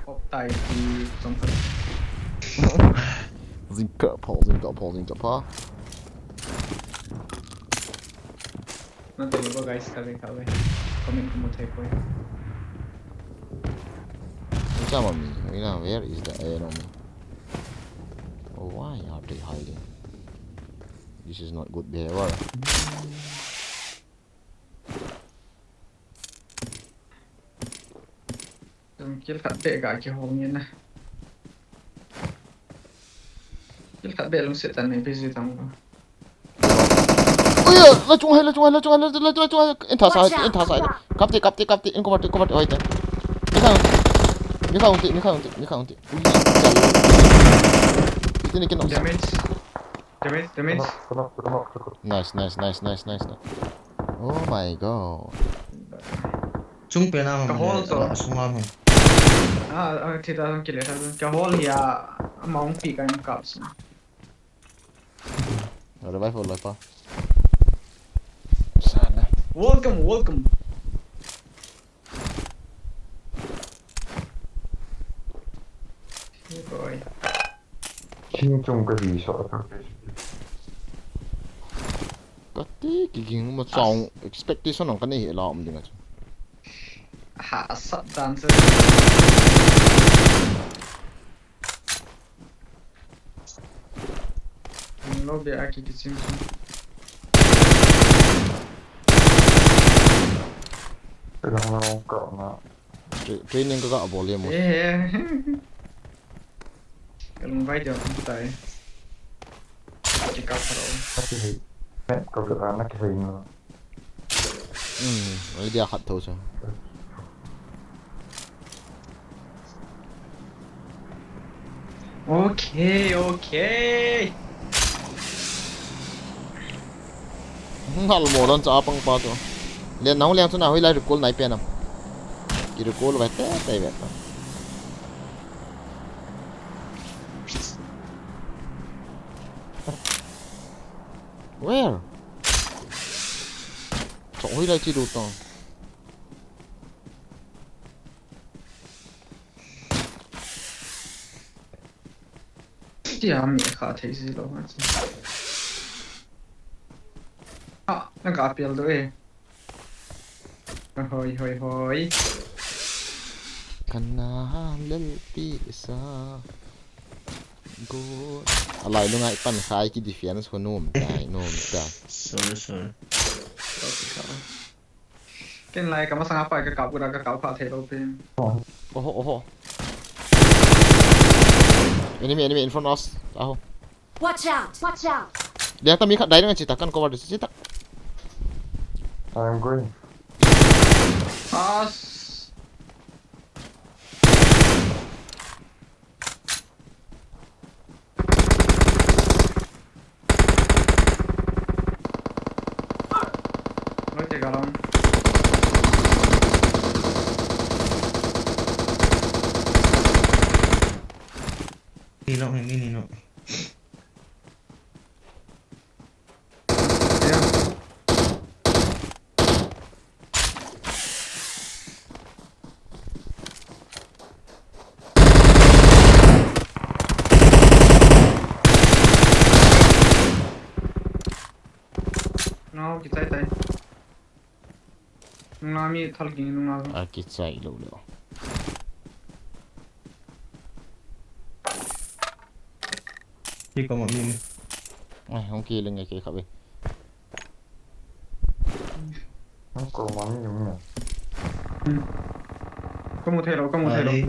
Op tai ti song ka. Zing ka pho, zing ka pho, zing ka pho. Nante ni bo guys, kave, kave. Comment ko mo thei poi. Chama mi, you know, where is the enemy? Oh, why are they hiding? This is not good behavior. Tum kill khat beh ga kihol ngen na. Kill khat beh lungset tan nei busy tang ko. Ui, la chung hai, la chung hai, la chung hai, la, la, la chung hai. In tha sai, in tha sai. Kap te, kap te, kap te, in cover te, cover te, oi te. Mi kha, mi kha un te, mi kha un te, mi kha un te. Ui, chal. Iti ni kin. Damage. Damage, damage. Nice, nice, nice, nice, nice, nice. Oh my god. Chung pen a hung. Ka hol to. A sung a hung. Ah, ah, thi ta hung kile ta. Ka hol ya, ama hung pi ka in kap sung. Revive loi pa. Sana. Welcome, welcome. Hey boy. Ching chung ka di so ka. Kati kiging ma chong expectation ang ka nei hi la um ding a chu. Ha, sat dan se. Lo be a ki kichim chim. Ka dang lo ka na. Tra-, training ka ga bol le mo. Eh. Ka lung vai dia tai. Ka pharo. Naki hei. Map ka vela naki hei na. Hmm, idea khat tho sa. Okay, okay. Ngal mo don cha pang pa to. Len nau leng chu na hoi lai recall nai pe nam. Ki recall vai te te ve ta. Where? Chong hoi lai chi du tong. Tia mi kha thei si lo ma chi. Ah, na ka pial do e. Hoi, hoi, hoi. Kana lel pi sa. Good. Alai lungai pan khai ki defense ho nom tai, nom tai. Sorry, sorry. Ken lai ka masanga pa ka kap, ka kap pha thei lo pen. Oho, oho. Enemy, enemy in front of us. Aho. Watch out! Watch out! Dia ta mi khat dai dang chi ta kan cover di chi ta. I'm going. As. Loi te galon. Ni no, ni no. No, kichai tai. Nunga mi thal ging nunga. A kichai lo lo. Ki koma mi ni. Ai, hung ki leng ke khabe. Hung koma mi ni. Hmm. Kamu thei lo, kamu thei lo. Ai.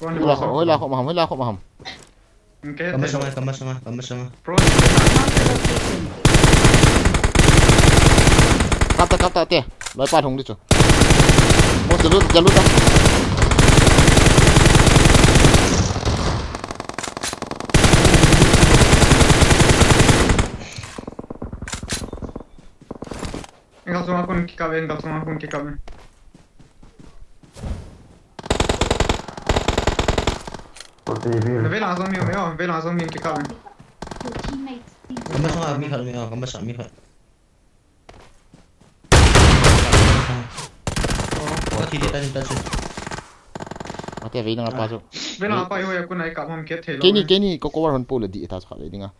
Hoi la kho, hoi la kho maham, hoi la kho maham. Kama sanga, kama sanga, kama sanga. Kata, kata, te. Loi pa thong di chu. Mo, jalu, jalu ta. Engkol sunga kun kikabe, engkol sunga kun kikabe. Vela zong mi, vela zong mi kikabe. Kama sunga mi khat, mi khat, kama sunga mi khat. Kati dia tadi tadi. Mati vei nang apa su. Vela apa yo ya kun ai kap ham ke thelo. Keni, keni ko ko war hon pole di ta sa vei dinga.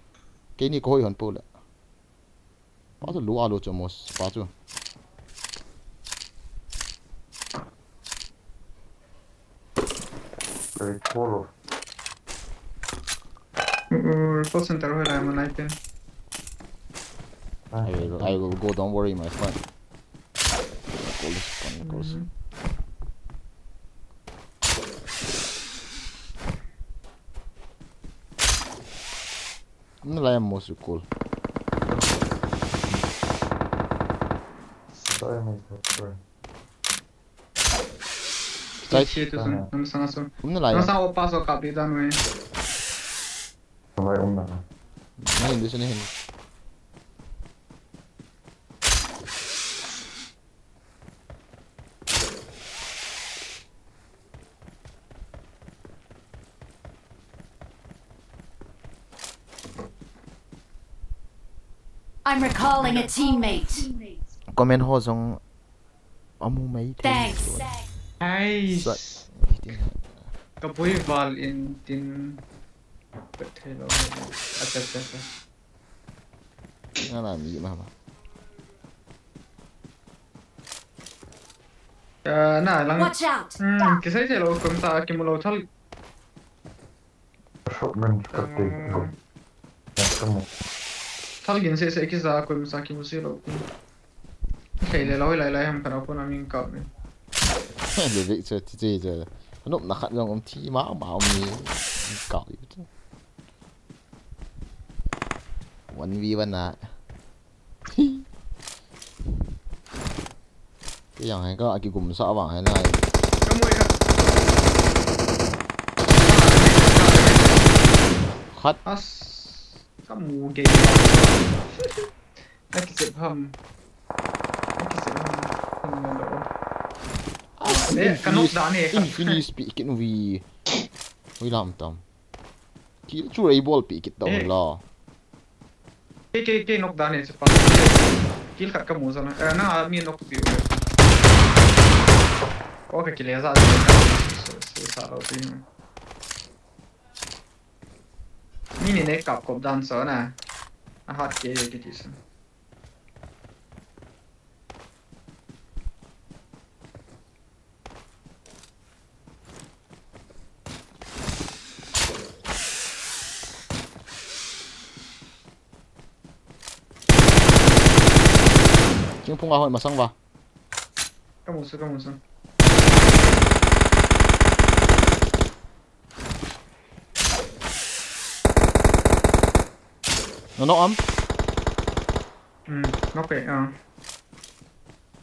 Keni ko hoi hon pole. Pa chu lu a lu chu mos, pa chu. Very cool. Uh, call center hoi lai ma nai pen. I will, I will go, don't worry, my friend. Call this one, call this. Mm. Nalai mo su kol. Sorry, my friend. Sai. Shit, tu sun, nam sanga sun. Nalai. Nam sanga opa so kapi dan we. Nalai um na. Nahin, this nahin. I'm recalling a teammate. Comment ho jong amu mai the. Thanks. Nice. Sa-, ka pui val in tin. Ka thei lo. Acha, acha, acha. Nga na mi ma ma. Ah, na lang. Watch out! Hmm, kisai se lo, kum sa kimu lo thal. Shotgun ka te. Ah. Kamu. Thal gin se se kisa kum sa kimu se lo. Thei le loi lai lai ham kana puna min kap ni. Le le che che che che. Nop na khat jong um thi ma ma um ni. Kap. One v one na. Kei jong hai ka, a kigum sa vang hai nai. Ka mui khat. Khat. As. Ka mu gei. Na kisep ham. Na kisep ham. Ka mu lo. As. Eh, ka knock dan e, khat. Infinity speak in we. We lam tam. Kill chu ei bol pi kit tau lo. Kei, kei, kei knock dan e chu pa. Kill khat ka mu sa na. Eh, na mi knock pi. O ka kile sa. Sa, sa, sa lo pi. Mi ni ne kap kop dan sa na. A hat ke ke ti sa. Thingphung a hoi masang va. Ka mu sa, ka mu sa. No, no, am. Hmm, knock e, ah.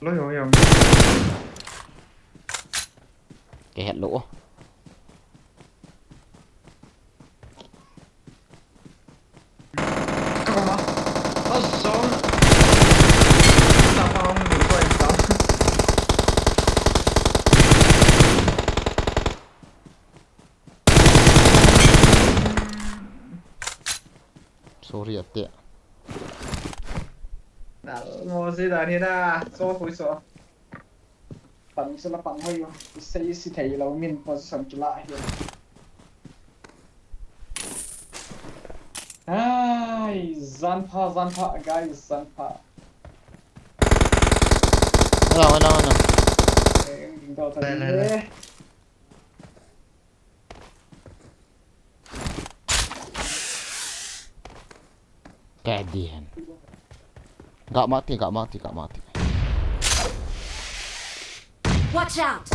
Loi ho jong. Kei het lou. Ka ma. Ozone. Ta pa hung du ko en ta. Sorry, ate. Na, mo si dan hi na. So, hui so. Pang se la pang hoi yo. Sei si thei lo min position kila hi. Ai, jan pha, jan pha, guys, jan pha. Wala, wala, wala. Eh, ding dau ta. Lai, lai, lai. Kadian. Gah mati, gah mati, gah mati. Watch out!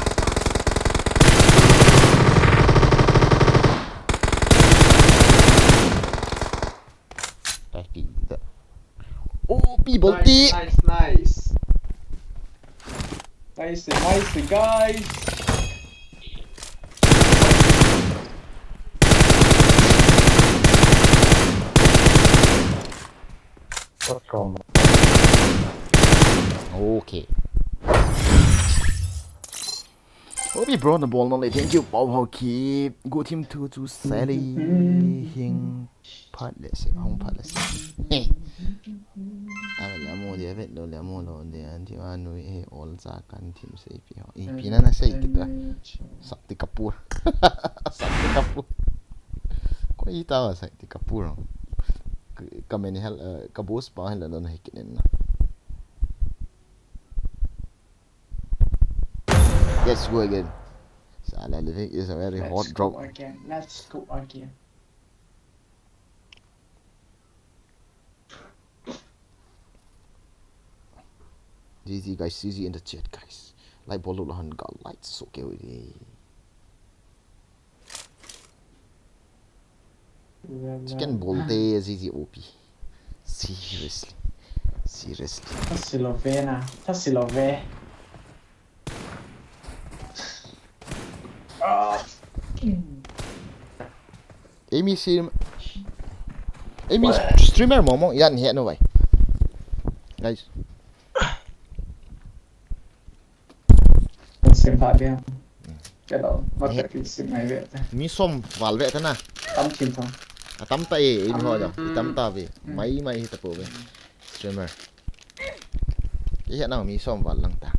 Kadian. Oh, people. Nice, nice, nice. Nice, nice, guys. Okay. Obi bro, na bol na le. Thank you, Pau Hau Kip. Good team two to Sally. Hing. Phat le se, hung phat le se. Ave le amu dia, vet lou le amu lou dia, anti ma nui e, ol cha kan thim se pi ho. I pi na na sei kit a. Sakti Kapoor. Sakti Kapoor. Koi ta Sakti Kapoor. Ka, ka men hel, eh, ka boss pa hel lo na he kit na. Let's go again. Sala living is a very hot drop. Let's go again. Let's go again. G G guys, G G in the chat guys. Like bol lou la han ga like so ke wi. Chicken bol te G G O P. Seriously. Seriously. Tha si lou ve na. Tha si lou ve. Amy stream. Amy streamer mo mo yan he no vai. Guys. Sim pha dia. Hello. Sim mai ve. Mi som val ve ta na. Tam thim thang. Atam ta e, e mi ho ja. Tam ta ve. Mai mai hi ta po ve. Streamer. Kei het nau mi som val lang ta.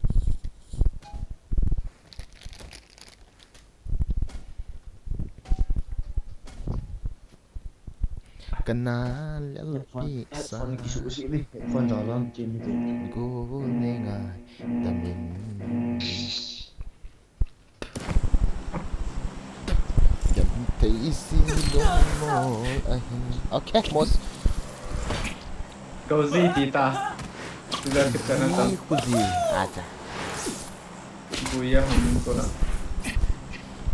Kana lel pi sa. Headphone kisuh si ni. Headphone jong jong kin ni. Go ne ngai. Damin. Jam te isi lo mo ahin. Okay, mos. Go zi ti ta. Ji khuji. Acha. Buya hum ko na.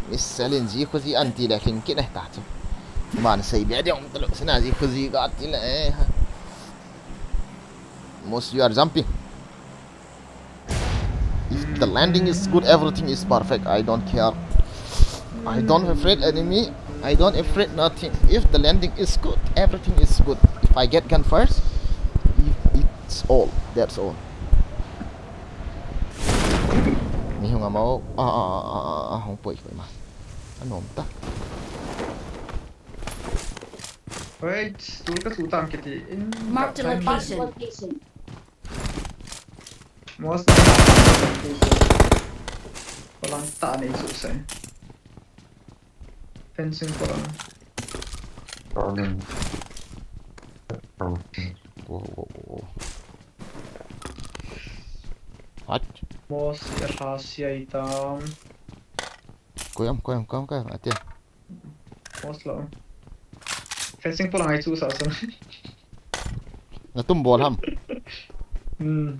Miss Selin ji khuji anti le king kit ne ta chu. Man sei be de ong talo sina ji khuji ga ti le. Most you are jumping. If the landing is good, everything is perfect. I don't care. I don't afraid enemy. I don't afraid nothing. If the landing is good, everything is good. If I get gun first, if it's all. That's all. Ni hung amau. Ah, ah, ah, ah, ah, hung poi, poi ma. Anom ta. Wait, tu ka tu tam kiti. In Marked a ka location. Mos na. Palang ta nei su sai. Fencing palang. Palang. Palang. Wo, wo, wo, wo. What? Mos ya ha sia itam. Koyam, koyam, koyam, koyam. Ate. Mos lo. Fencing palang ai chu sa sa. Na tum bol ham. Hmm.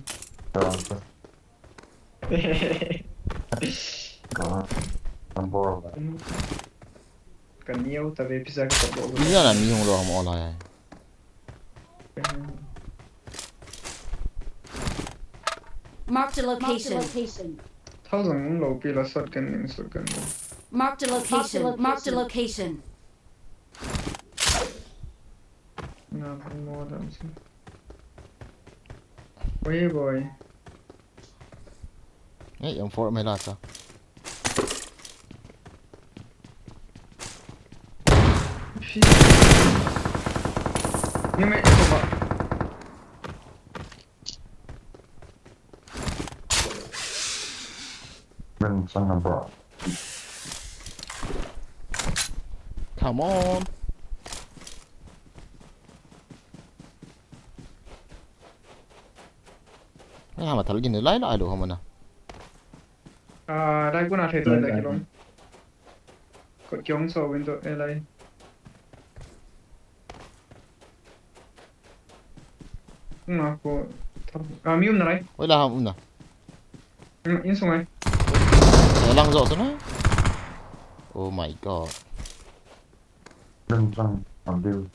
Number one. Ka niau ta ve pisa ka to. Ina na mi hung lo ham ola ya. Marked a location. Thousand hung lo pi la shotgun ning shotgun lo. Marked a location. Marked a location. Na, more than. Oi, boy. Ei, M four mai la sa. Ni me ko ba. Bring some abroad. Come on. Ai, hama thal gin lai lai lo hama na. Ah, lai kuna thei lai kilom. Ko kyong so window e lai. Nga ko thal. Ah, mi um na lai. Oi la ham um na. Insung ai. Eh, lang zo tu na. Oh my God. Lang, lang, abdul.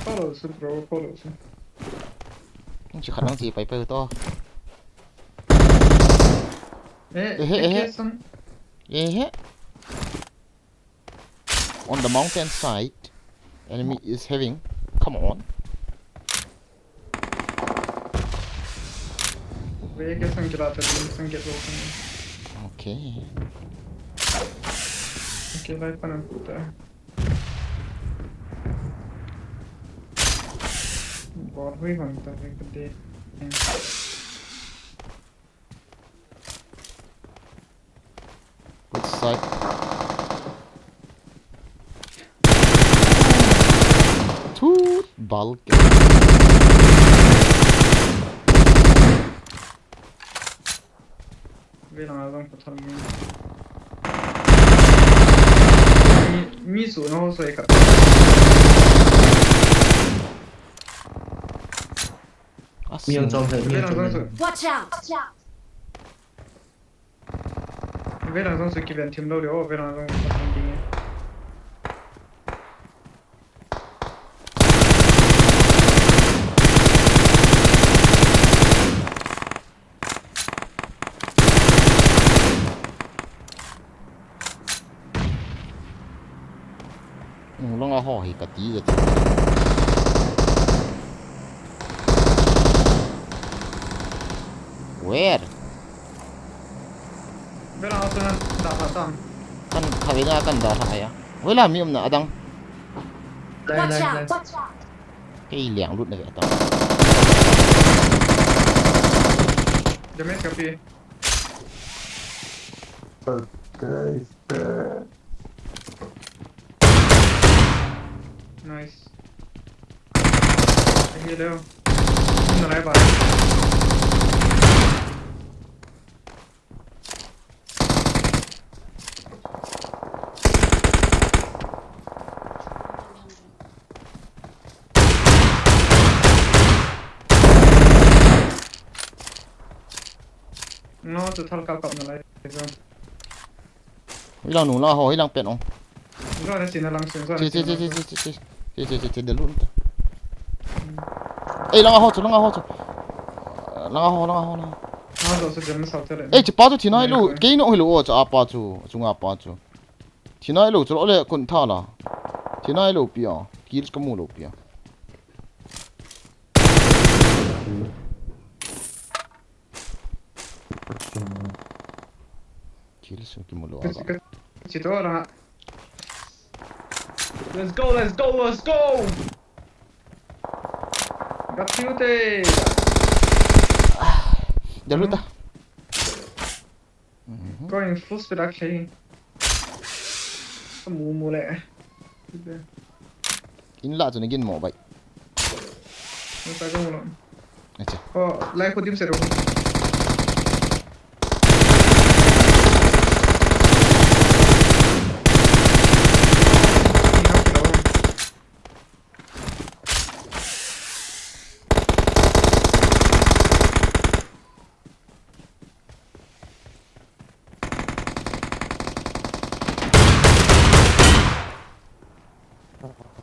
Follow su, bro, follow su. Chi khat lang chi pai pai to. Eh, eh, eh, eh. Eh, eh. On the mountain side, enemy is having. Come on. Ve ke sang kila ta, sang ke lo. Okay. Okay, lai pa na puta. Bor hui hon ta ve ke de. Which side? Tut, bal. Ve lang a lang pathal mi. Mi, mi su no soi khat. Mi ang chom he, mi ang chom he. Watch out! Ve lang jong su kiven thim lo le o, ve lang jong su thim ding e. Nung long a ho hi ka ti ka ti. Where? Bela auto nan da pha tam. Kan khavi na kan da pha ya. Wela mi um na adang. Watch out! Watch out! Kei liang lut na ve tang. Damage kapi. Okay. Nice. Heal leo. Nalai ba. Chu thal kap kap na lai chu. Hilang nung lang ho, hilang pen ong. Zo na chin na lang sun, zo na Che, che, chin na che, lang che, sun. che, che, che. Che, che, che, che, de lun ta. Hmm. Ei, lang a ho chu, lang a ho chu. Lang a ho, lang a ho, lang a ho. Ha, zo se jam na sao te le. Ei, che pa chu thi nai lo. Ei, ei. Kei no hi lo, o, che a pa chu, chunga pa chu. Thi nai lo chu le kun tha la. Thi nai lo pi a. Kills ka mu lo pi a. Kills ki mu lo a. Ka, ka, chi to la. Let's go, let's go, let's go! Got you there. Dah lu ta. Mhm. Going full speed actually. Ka mu mu le. In la chu na gin mo bai. Nasa ka mu lo. Acha. Oh, lai ko dim se ro.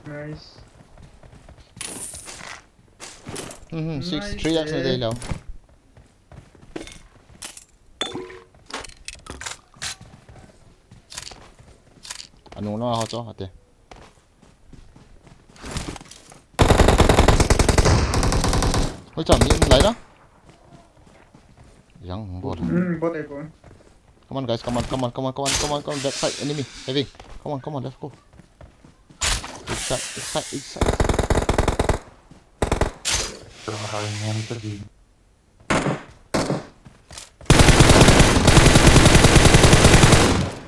Nice. Mhm, six, nice, three X na eh. Dei lo. Anu na ho cho ate. Hoi cham ni lai na. Yang bol. Hmm, bot ai bot. Come on, guys, come on, come on, come on, come on, come on, come on, backside, enemy, heavy. Come on, come on, let's go. Inside, inside, inside.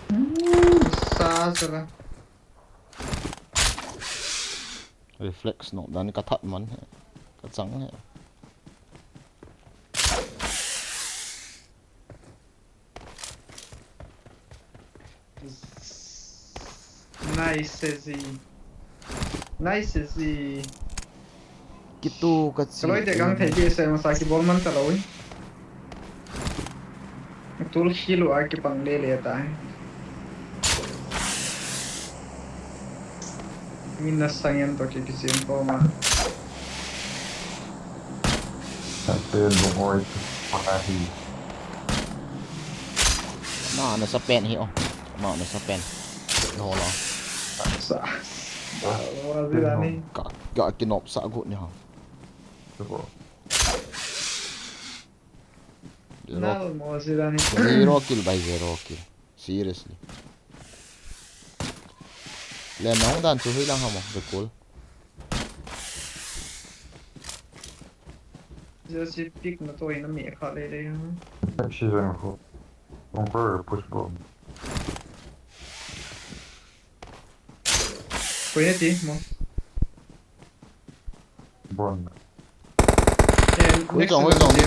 Hmm, sa sala. Reflex no, dan ka that man he. Ka chang he. Nice, Zee. Nice, Zee. Kitu ka chi. Ka loi te kang thei ki se masa ki bol man ta loi. Tul hilu a ki pang le le ta. Min na sangen to ki ki sim ko ma. Sa te lu oi. Patahi. Na, na sa pen hi, oh. Na, na sa pen. No, no. Sa. Sa, wa zira ni. Ka, ka kinop sa gut ni ha. Zero. Nal mo zira ni. Zero kill by zero kill. Seriously. Le nong dan chu hui lang ha mo, the goal. Just pick na to in a me kha le le. Season ko. Kong ko push bom. Ko ye ti mo. Bom. Eh, hui next chong, hui chong. Hui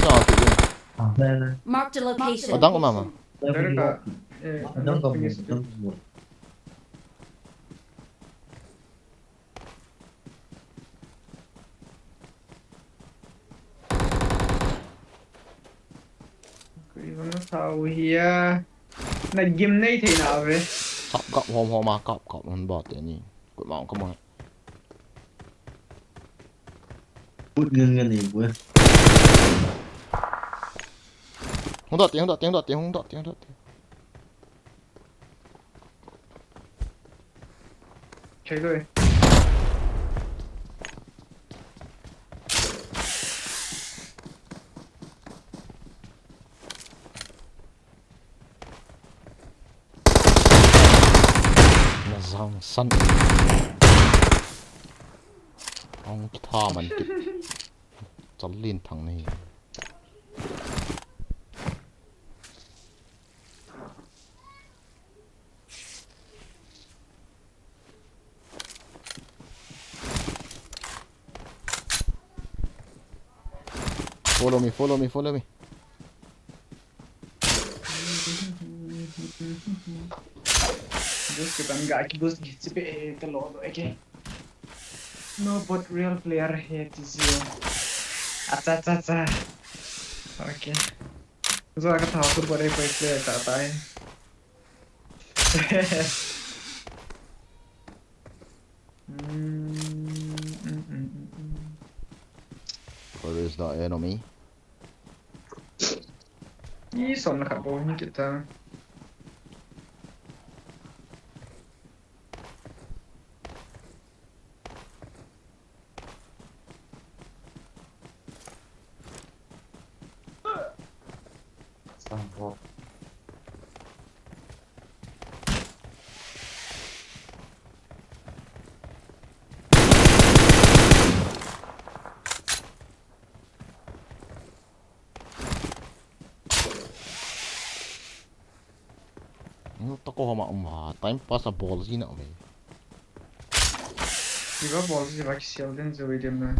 chong, hui chong. Mark the location. Adang mama. Dari ka, eh, adang ka mo, adang ka mo. Koi vang sao hia. Na gim nei thei na ve. Kap, kap, hom, hom, a, kap, kap, hom, ba, te ni. Koi ma, kap, ma. Put ngang ngang ni, bu. Hung dot, hung dot, hung dot, hung dot, hung dot. Check rồi. Na zang san. Ong kitha man kit. Chalin thang nei. Follow me, follow me, follow me. Boost ke ban ga ki boost ki chipe te lo do eke. No, but real player hai ti si. Acha, acha, acha. Okay. Za ka tha tu bore koi play ta ta hai. Mm, mm, mm, mm, mm. Where is the enemy? Ih, som na khat bou hin kita. Nung toko homa um ha, time pass a bol ji na um e. Iba bol ji ba kisial den jo idiam na.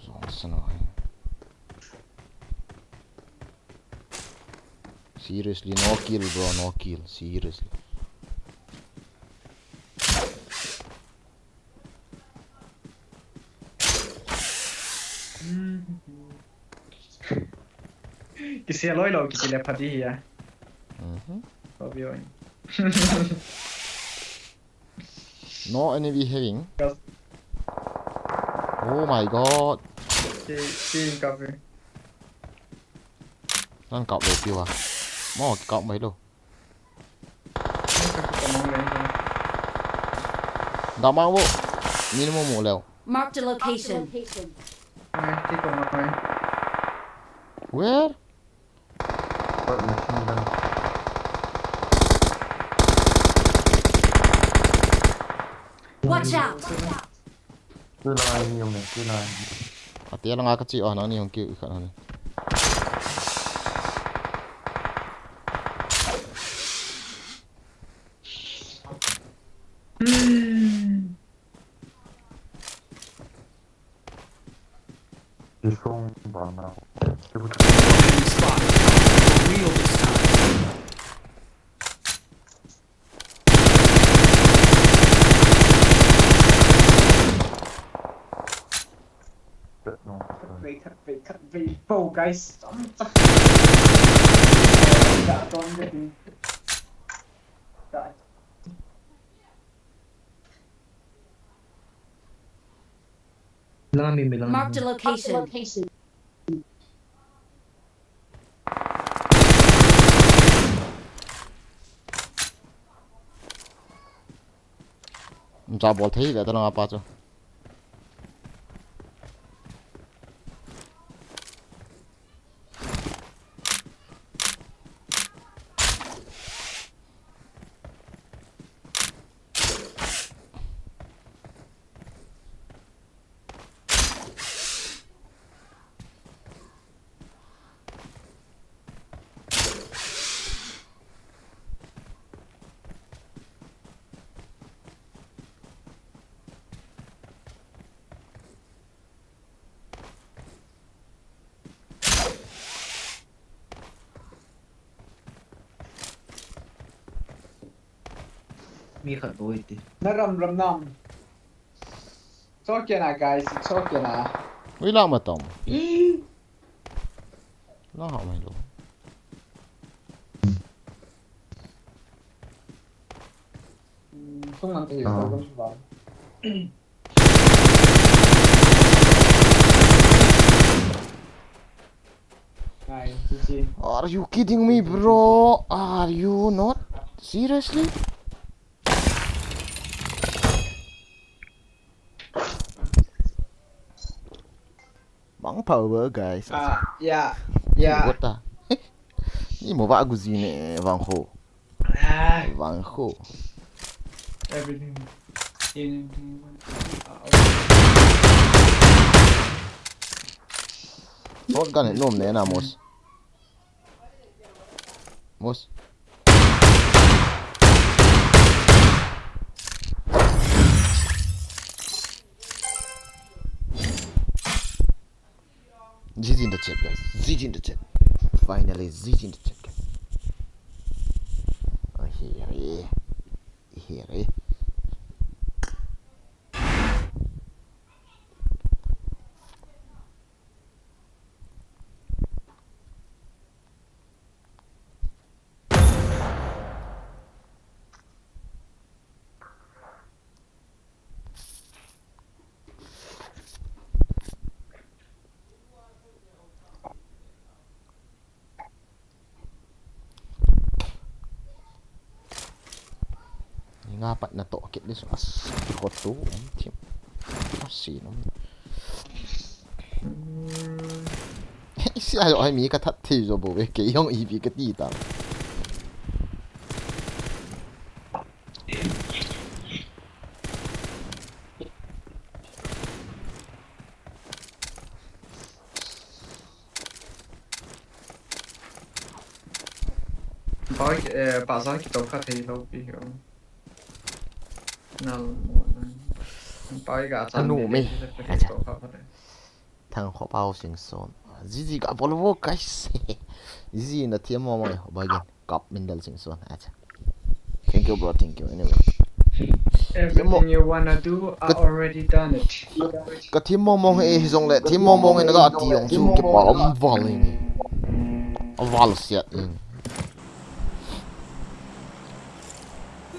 Zong sana hai. Seriously, no kill, bro, no kill. Seriously. Kisia loi lo, kisia le phadi hi a. Mhm. Lo bi oi. No enemy heading. Kas- Oh my god. Ki, ki kap e. Nan kap lo piu a. Mo ki kap mai lo. Damang bo. Ni mo mo leo. Marked a location. Ai, ki ko mai. Where? What machine gun? Watch out! Tui langa ni jong ne, tui langa. Ati langa ka chi o, nang ni jong ki khat ni. Enemy spotted. For real this time. Wait, wait, wait, wait. Oh, guys. Lang mi, mi lang. Marked a location. Cha bol thei ve ta lang apa chu. Mi khat bou iti. Na ram ram nam. It's okay na, guys. It's okay na. Ui, la ma tom. Ih. La ha mai lo. Hmm, tung ang tayo, ah, tung ang tayo. Ay, G G. Are you kidding me, bro? Are you not? Seriously? Bang power, guys. Ah, yeah. Yeah. What the? Ni mo ba guzi ne, bang ho. Ah. Bang ho. Everything. In, in, in, ah, okay. Shotgun nom ne na, Mos. Mos. G G in the chat, guys. G G in the chat. Finally, G G in the chat, guys. Oh, here, here. Here. Nga pat na to kit ni so as. Ko to um thim. Asi no. Isi ayo ai mi ka that thi zo bo ve ke yong ibi ka ti ta. Pai, eh, pasal kita ka thei lo pi ho. Nal mo na. Pai ka chan Anu ni me. Thang kho pau sing son. Zizi ka bol vo guys. Zizi na thiam mo mo ba gen. Kap min dal sing son. Acha. Thank you bro, thank you. Anyway. Everything you wanna do, I already done it. Ka thim mong mong e hi jong le thim mong mong e na ga ti jong chu ki pa om val in. A val siat in.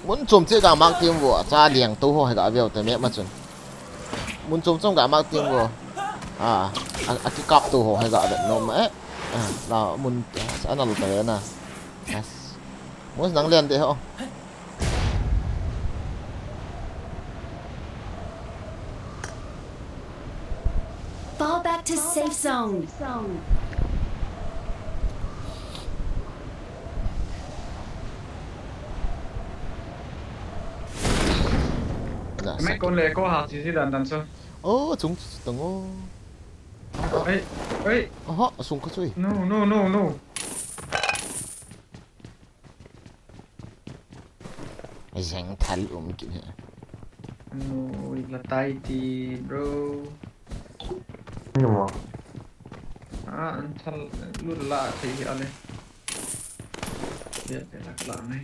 Mun chom che ga mak tim vo cha liang to ho he ga veu te me ma chun. Mun chom chom ga mak tim vo. A a ki kap to ho he ga ve no ma e. A la mun a na lo ta na. Yes. Mus nang lian de ho. Fall back to safe zone. Mai kon le ko ha chi chi dan dan so. Oh, chung chung oh. Ei, ei. Aha, sung ka chui. No, no, no, no. Jeng thal um kit he. Ui, la tai ti, bro. Ni mo. Ah, an thal lu la thei hi ale. Ya, ya la la nai.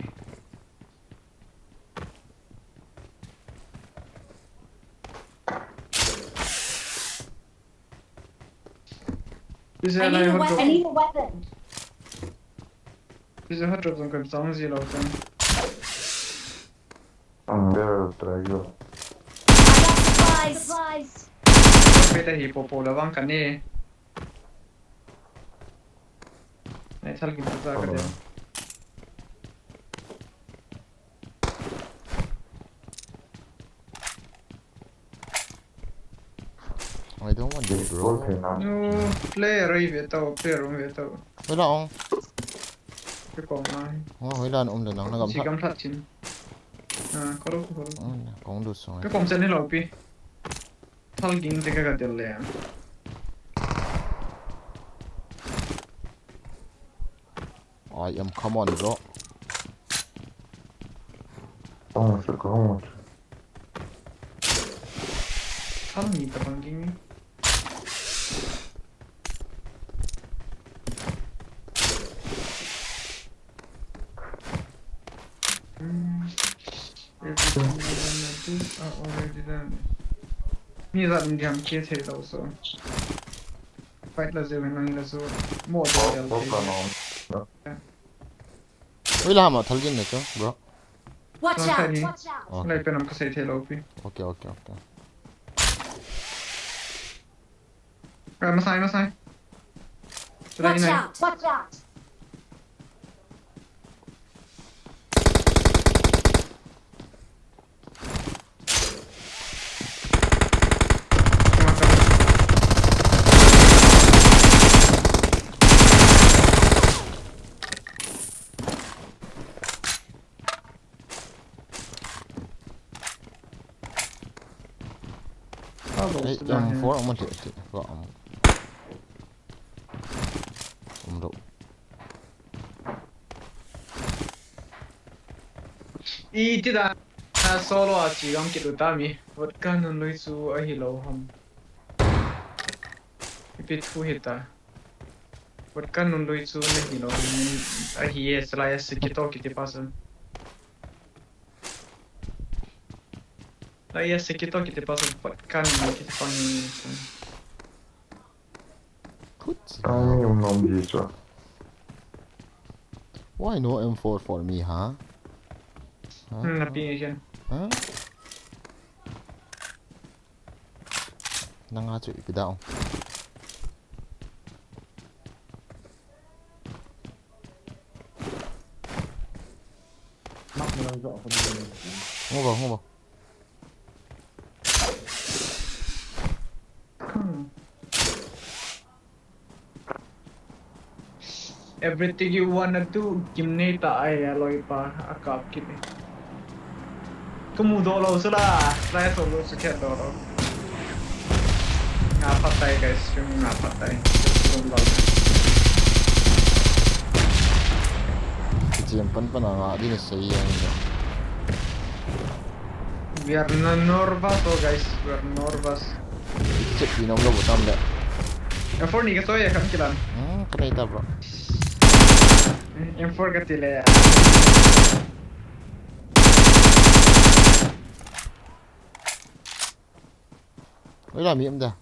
I need a weapon. I need a weapon. Pisa hot drop jong kan sang ji lo kan. Ang der try yo. I got supplies. Pe ta hi po po la vang kan ni. Nai thal kin ta ka de. I don't want this, bro. No, player ai ve tau, player ai ve tau. Hoila ong. Ke kong ai. Oh, hoila na um le nang na gam. Si gam that chin. Ah, koro koro. Oh, kong du song. Ke kong chan ni lo pi. Thal ging te ka ka del le. I am, come on, bro. Come on, sir, come on. Thal ni ta bang ging. Hmm. Everything I wanna do, I already done. Mi jat in diam ke thei lo so. Fight la jeu hen lang la so. Mo de del thei. Ui la ma thal gin na cho, bro. Watch out! Watch out! Okay. Lai pe nam ka sei thei lo pi. Okay, okay, okay. Masai, masai. Watch out! Watch out! Ei, M four amu thei thei ko amu. Um do. Iti da solo a chi gam kit u ta mi. Vodka nun lui chu ahi lo ham. Ipi thu hi ta. Vodka nun lui chu nahi lo ham. Ahi e, salai a sikito kiti pa sa. Lai a sikito kiti pa sa vodka nun kiti pa ni. Put. Ang yung nom di cho. Why no M four for me, ha? Ha? Hmm, napi yan. Ha? Nanga chu ipi da ong. Mak mo lang jo ako ni. Hung uvo, hung uvo. Everything you wanna do, gimnei ta ai a loipa, a kap kit e. Ka mu doh lou chu la, flash lou chu khet doh lou. Nga phat tai guys, stream nga phat tai. Stream lou. Kichiem pan pan a nga din sei yang. We are no-, nervous, oh guys, we are nervous. Check pi nom lou tam le. M four ni ka soi ya kam kilan. Hmm, ka nei ta bro. M four ka ti le. Oi la mi am da.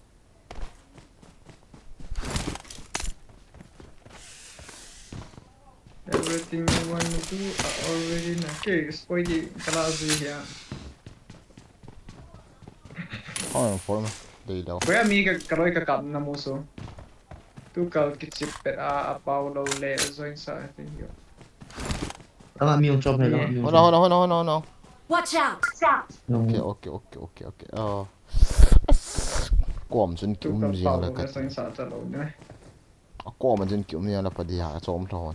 Everything you wanna do, I already know. Okay, spoil the kalazi here. Oh, inform. Dei lou. Koi a mi ka, ka loi ka kap na mu so. Tu kal kichip pet a, a pau lou le, join sa, I think you. Ama mi hung chom he, ama mi hung chom. Hold on, hold on, hold on, hold on, hold on. Watch out! Watch out! No. Okay, okay, okay, okay, okay. Oh. Kom chun ki um jing le ka. Sa sa ta lo ne. A kom chun ki um jing le pa dia a chom tho.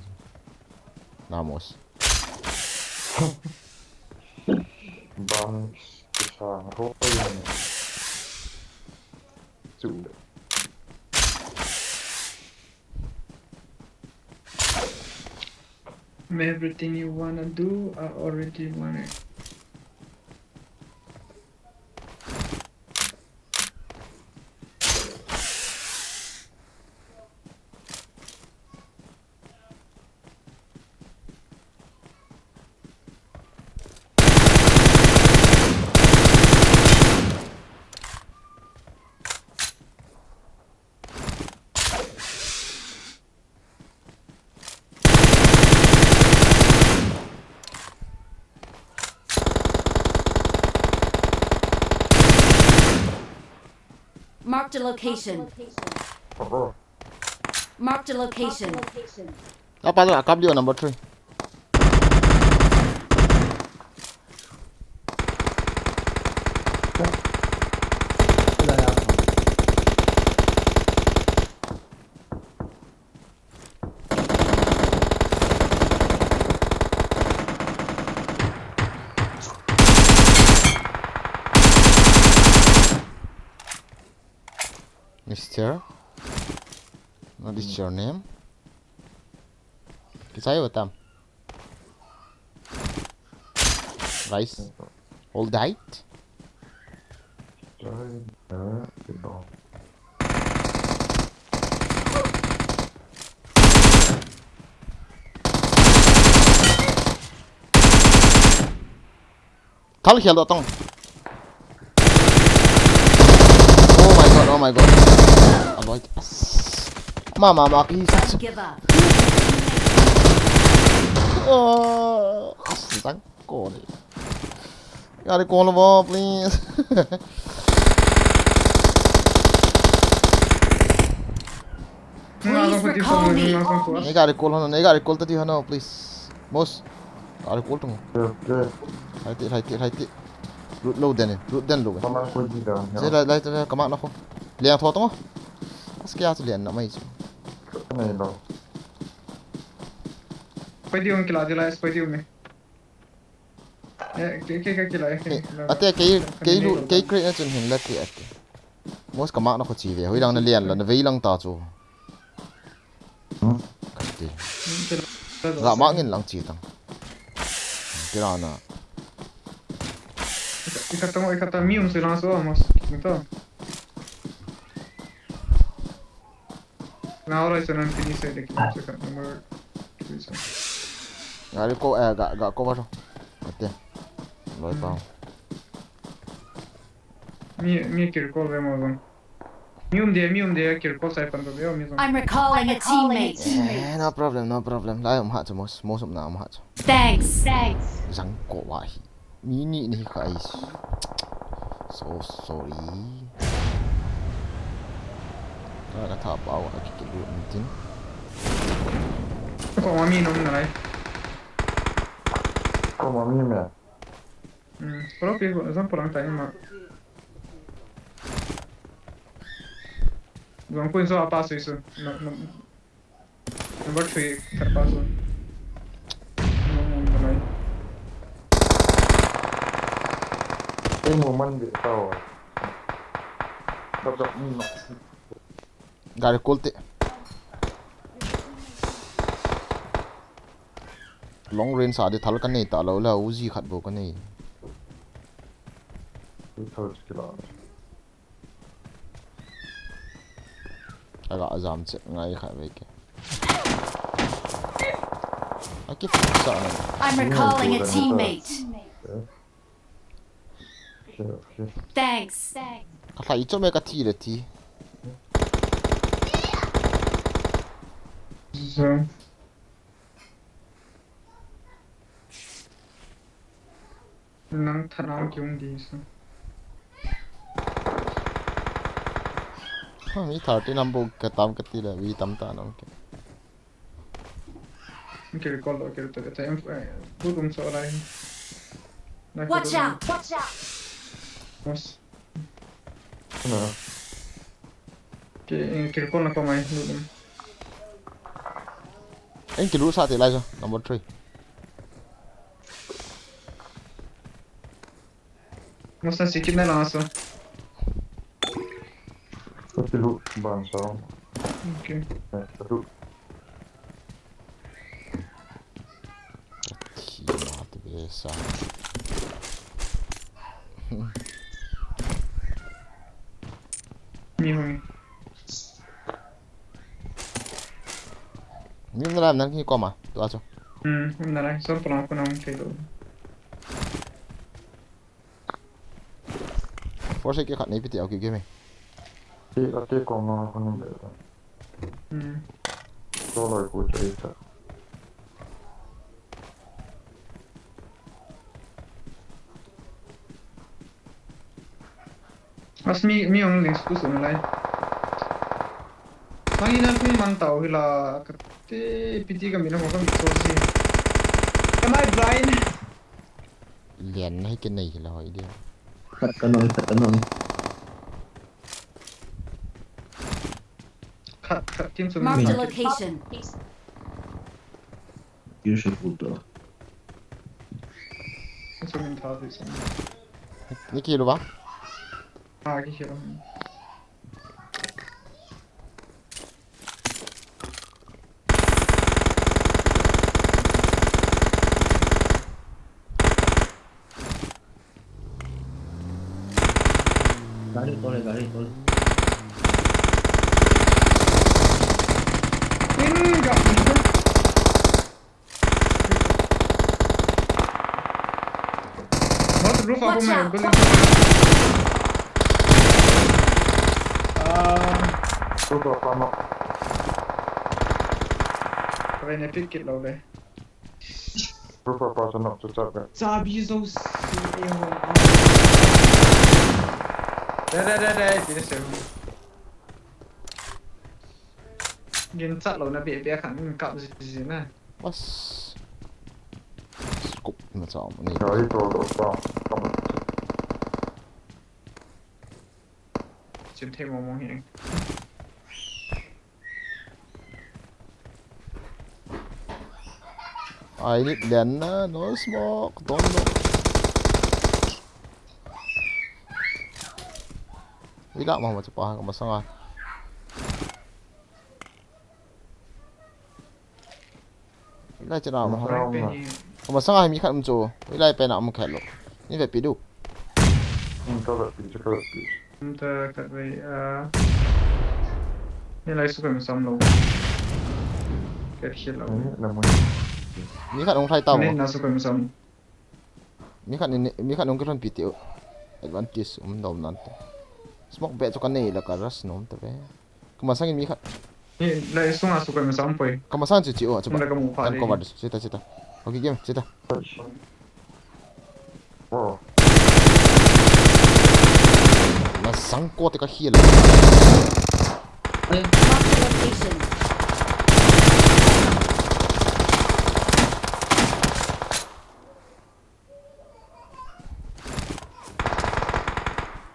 Namos. Bang sa ho. Chu. Everything you wanna do, I already want it. Marked a location. Marked a location. Apa tu? Akap dia number three. Mister, what is your name? Kisai utam. Rice. All died? Thal khel doh tong. Oh my god, oh my god. Aloy. As. Ma, ma, ma, ki sa. Don't give up. Oh, as, tang ko ni. Gari call bo, please. Please recall me. Nei gari call hon, nei gari call ta di hon, please. Boss. Gari call tung. Okay, okay. Hai ti, hai ti, hai ti. Lut lou den, lut den lou. Kaman ko ji da. Se lai, lai, lai, kaman na ko. Liang tho tung. As kya chu liang na mai chu. Nei lo. Koi di ung kila di lai, koi di ung ni. Eh, ke, ke, ke, kila, eh, ke, kila. Ate, ke, ke lu, ke create na chun hin la ti ate. Mos kaman na ko chi ve. Hoi lang na liang la, na vei lang ta chu. Kati. Ga ma ngin lang chi tang. Kira na. Ika tong, ika tong, mi um si lang so, mas. Ito. Na ora isa nan finish ay deki. Second number. Gari ko, eh, ga, ga ko ba to. Ate. Loi pa. Mi, mi kir ko ve mo bang. Mi um de, mi um de, kir ko sai pan to ve, mi zong. I'm recalling a teammate. Eh, no problem, no problem. Lai um ha chu mos, mos um na um ha chu. Thanks. Thanks. Zang ko wa hi. Mi ni ni ka is. So sorry. Ka ka tha pa wa ki ki lu tin. Ko ma mi nom na lai. Ko ma mi me. Hmm. Pura pi, zang pura ta ima. Zang kuin so apa so isu. No, no. Number three, third person. No, no, no, no. Ei mo man de tao. Kap kap, hmm, no. Gari kol te. Long range a di thal ka nei ta lo la, Uzi khat bou ka nei. Thal kila. Aga jam che ngai kha ve ke. Aki sa na. I'm recalling a teammate. Okay, okay. Thanks. Ka hlai chom e ka thi le thi. So. Nang thanau kiung di so. Ha, mi thirty number ka tam ka ti le, mi tam ta nang ke. Kiri kol lo, kiri to, kiri to, em, eh, tu tum so lai. Watch out! Watch out! Mas. Na. Ki, eh, kiri kol na ko mai, tu tum. Eng kilu sa te lai so, number three. Masa sikit na lang aso. Satu lu bang sa. Okay. Eh, satu. Kina tu biasa. Ni hoi. Ni na lam nan ki koma. Tu aso. Hmm, na lai. So pula ko na hung ke do. Force ke khat nei pi ti au ki game. Ti ati kong ma ko ni de. Hmm. So loi ko chai ta. As mi, mi ong ling sku sun lai. Mangi na mi man tau hila kate piti ka mi na ko ka mi so si. Am I blind? Lian na hi ke nei hila hoi dia. Khat ka nong, khat ka nong. Khat, khat, tin sum. Mark the location. Beautiful though. Tin sum in tha, tin sum. Ni ki lu ba? Ah, ki lu. Gari tol hai, gari tol. In gari. What roof? Watch out! Building. Ah. Roof apa mo? Kami ni pick it lo le. Roof apa sa nak cucak ka? Sabi so si e ho. Dai, dai, dai, dai, tidak sih. Gin chat lo na be be kan kap zi zi na. Bas. Scope na chao mo ni. Gari to to sa. Sim thei mo mo hi. I need lena, no smoke, don't know. Ui la ma ma chapa ka masanga. Ui la chana ma. Masanga mi khat um chu. Ui la pe na um khat lo. Ni ve pi du. Um ta ve pi chu ka ve pi. Um ta khat ve a. Ni lai su ka mi sam lo. Ka khel lo. Ni la mo. Mi khat um khai ta mo. Ni na su ka mi sam. Mi khat ni, mi khat nung kilhon pi ti u. Advantage um nom nan te. Smoke be chu ka nei la ka rush nom ta ve. Ka masang in mi khat. Ni lai sunga su ka mi sam poi. Ka masang chu chi u chu. Ka mu pha kan de. Cover de. Sita, sita. Okay, game, sita. Oh. Masang ko te ka heal. Mark the location.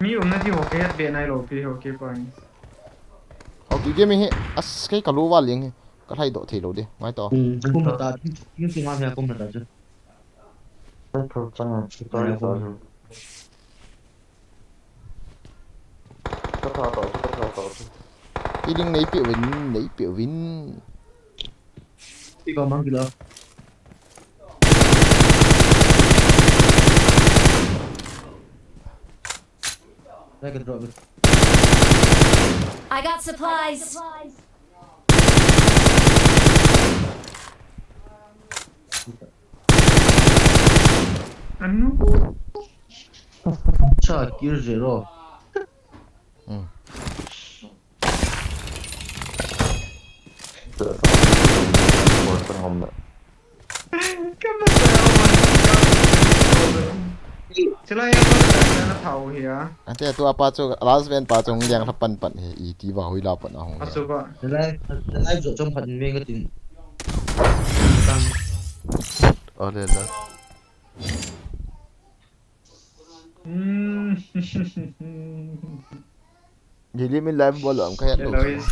Mi umna ti ho ke het be nai lo pi ho ke pa ni. Hau ti game hi, as kei ka lu va ling hi. Ka lhai doh thei lo de. Ngai to. Hmm, kum ta, kum ta, kum ta chu. Ka tha ta chu, ka tha ta chu. Healing nei pe uvin, nei pe uvin. Ikaw mang kilo. Like a drop. I got supplies. Anu. Cha kill zero. Hmm. Ka masa a man. Chulai a man na thau hi a. Ante tu apa chu last man pa chu ngiang la pan pan hi i ti va hui la pan a hung. Asu ba. Chulai, chulai jo chom phat me ka tin. Ole la. Hmm. Hili min live bol lo, am ka het lo. Hello, is.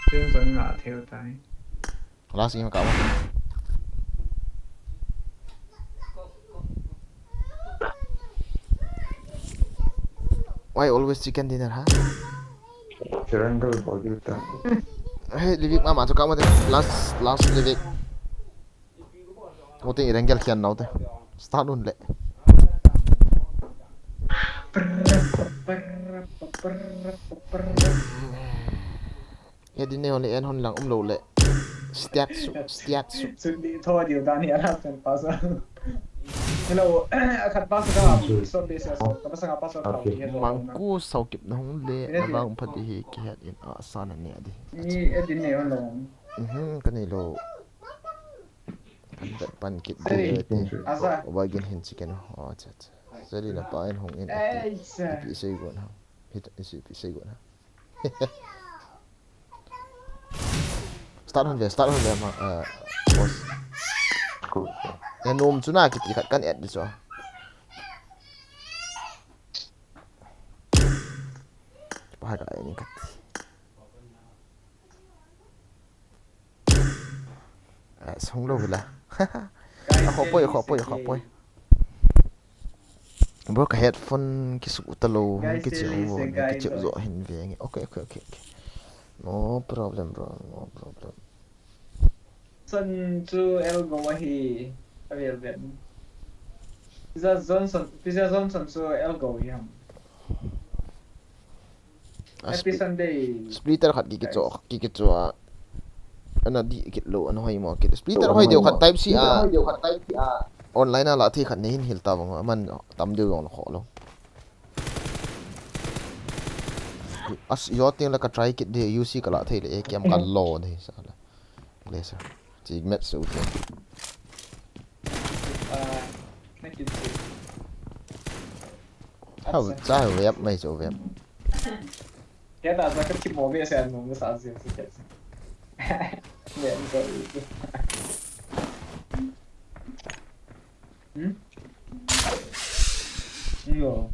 Chen sang nga theo tai. Last game ka ba. Why always chicken dinner, ha? Surrender bol diu ta. Hey, Livik mama chu ka ma de. Last, last Livik. Ko te i rengel khian nau te. Start un le. He din ne hon le en hon lang um lo le. Stiat su, stiat su. Sun di tho di dan ni ala sen pa sa. Hello, a khat pa sa ka so be sa so ka pa sa ka pa sa ka. Mangku sau kip na hung le na vang phat di hi ki het in a sa na ne di. Ni e din ne hon lo. Mhm, ka nei lo. Pan, pan kit. Sorry. Asa. Oba gin hin chicken. Oh, acha, acha. Sorry na pa in hung in. Ei, sir. Ipi sei gon ha. Hit, isi ipi sei gon ha. Start hon ve, start hon ve ma, eh, boss. Cool. Ya nom chu na kiti khat kan add di chu. Pa ka ni khat. Eh, song lo hila. Guys, a khopoi, a khopoi, a khopoi. Bro, ka headphone kisuk uta lo, guys, kicheu, kicheu jo hin ve nge. Okay, okay, okay, okay. No problem, bro, no problem. Son chu el go ahi, avel ven. Pizza Johnson, Pizza Johnson chu el go hi ham. Happy Sunday. Splitter khat ki kicho, ki kicho a. Ana di kit lo, ana hoi mo kit. Splitter hoi deu khat type C a. Online a la thei khat nei hin hil ta vang. Aman tam deu jong lo kho lo. As yo ting la ka try kit de U C ka la thei le A K M ka lo de sa la. Glaser. Chi met su ke. Ah, na kit. Hau, cha hau web mai chu web. Kei ta sa ka thim mo ve se an mo sa se se ke. Ve an ko. Hmm? Yo.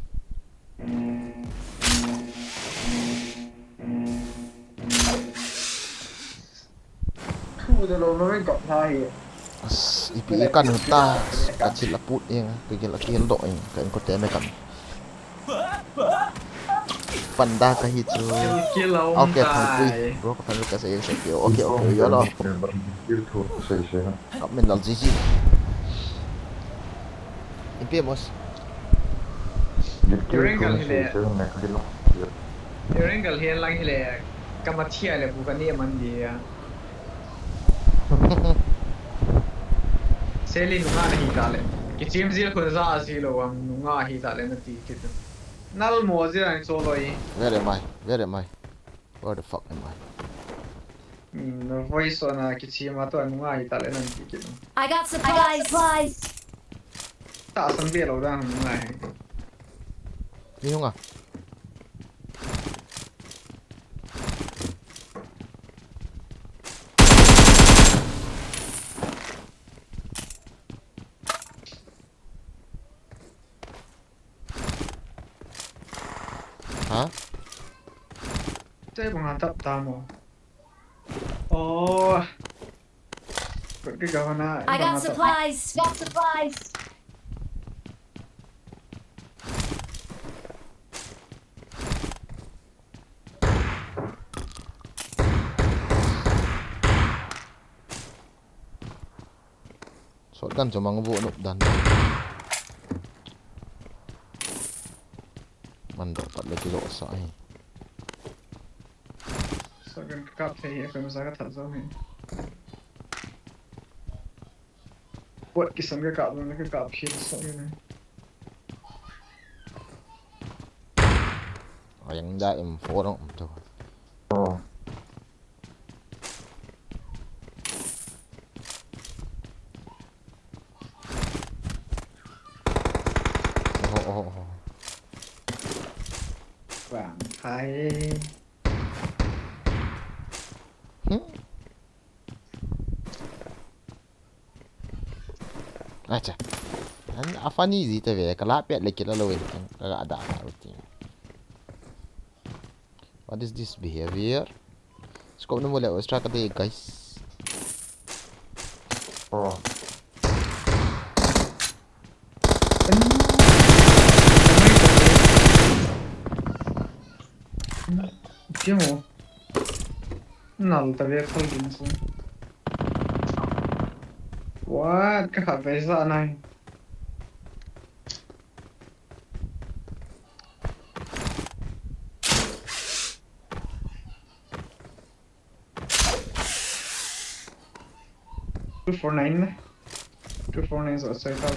Thu de lo no ring kap na hi. As, ipi i kan ta, ka chil a put eng, ka gel a gel do eng, ka in ko te me kan. Panda ka hi chu. Kill, kill a um. Okay, tai. Thang pui. Bro, ka fan ka sei sei. Okay, okay, okay, yo lo. Kill thu sei sei na. Kap min lal G G. Ipi mos. Kill thu sei sei na kill. Ringal hian lang hile, ka mathia le bu ka ni man dia. Seli nunga na hi ta le. Kichim zil khun za a zilo ang nunga hi ta le na ti kit. Nal mo zil ang so loi. Where am I? Where am I? Where the fuck am I? Hmm, no voice on a kichim a to nunga hi ta le na ti kit. I got supplies. Ta san be lo da nunga hi. Ni hunga. Ha? Te bang a tap ta mo. Oh. Kut ke gahona, I got supplies. Got supplies. Shotgun chu mang vo nup dan. Man do pat le kilo sa hi. Shotgun ka kap thei hi, ka masa ka that zo hi. Bot kisan ka kap lo, ka kap khel sa hi ne. Ayang da M four ang to. Oh. Oh, oh, oh. Vang phai. Hmm. Acha. An a funny ji te ve, ka la pet le kila lo in, ka ga da ka rutin. What is this behavior? Scope na mo le extra ka de, guys. Oh. Kya ho? Nal ta ve khal gin su. What? Ka kha paisa nai. Two four nine na. Two four nine so sai ta.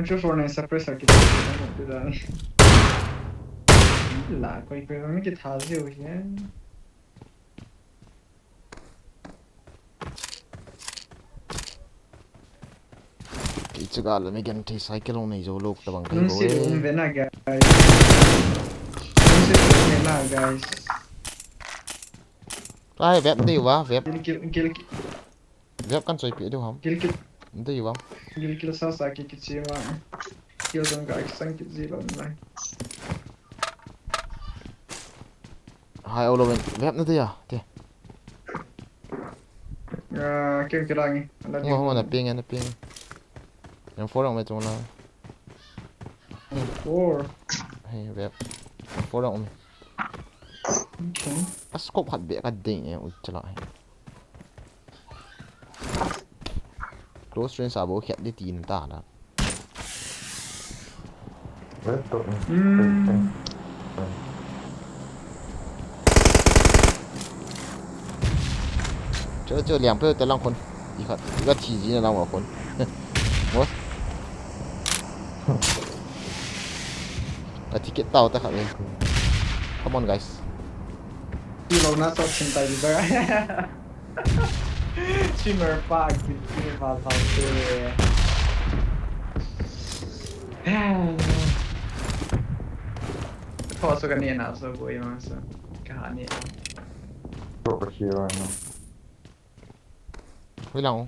Two four nine suppress architecture na ko da. La koi koi mi ke tha je ho ye. Kei chu ga la mi gen thei cycle hung nei jou lou tabang kai. Nung bo se e. Um ve na, guys. Nung se um ve na, guys. Ai, vep dei uva, vep. Kill, kill, kill, kill. Vep kan choi pi deu ham. Kill, kill. Dei uva. Kill, kill sa sa ki ki chi ma. Kill dong ka sang ki ji lo nai. Hai, olo ben. Vep na dei a, te. Ah, keng kilang e. Ala. Ngo, ngo, na ping, na ping. Yang four ang me tung na. Four. Hey, vep. Four ang me. Okay. A scope khat be ka ding e, u chala. Close range a bo khet di tin ta na. Red dot. Hmm. Cho, cho, liang pe ta lang khun. I khat, i khat thi ji na lang wa khun. What? Ka thi kit tau ta khat ni. Come on, guys. Ti lo na so chin tai ba. Streamer pa, streamer pa, pa, pa. Tho so ka ni na so boy ma so. Ka ha ni. Ko ka shi wa na. Hoi lang.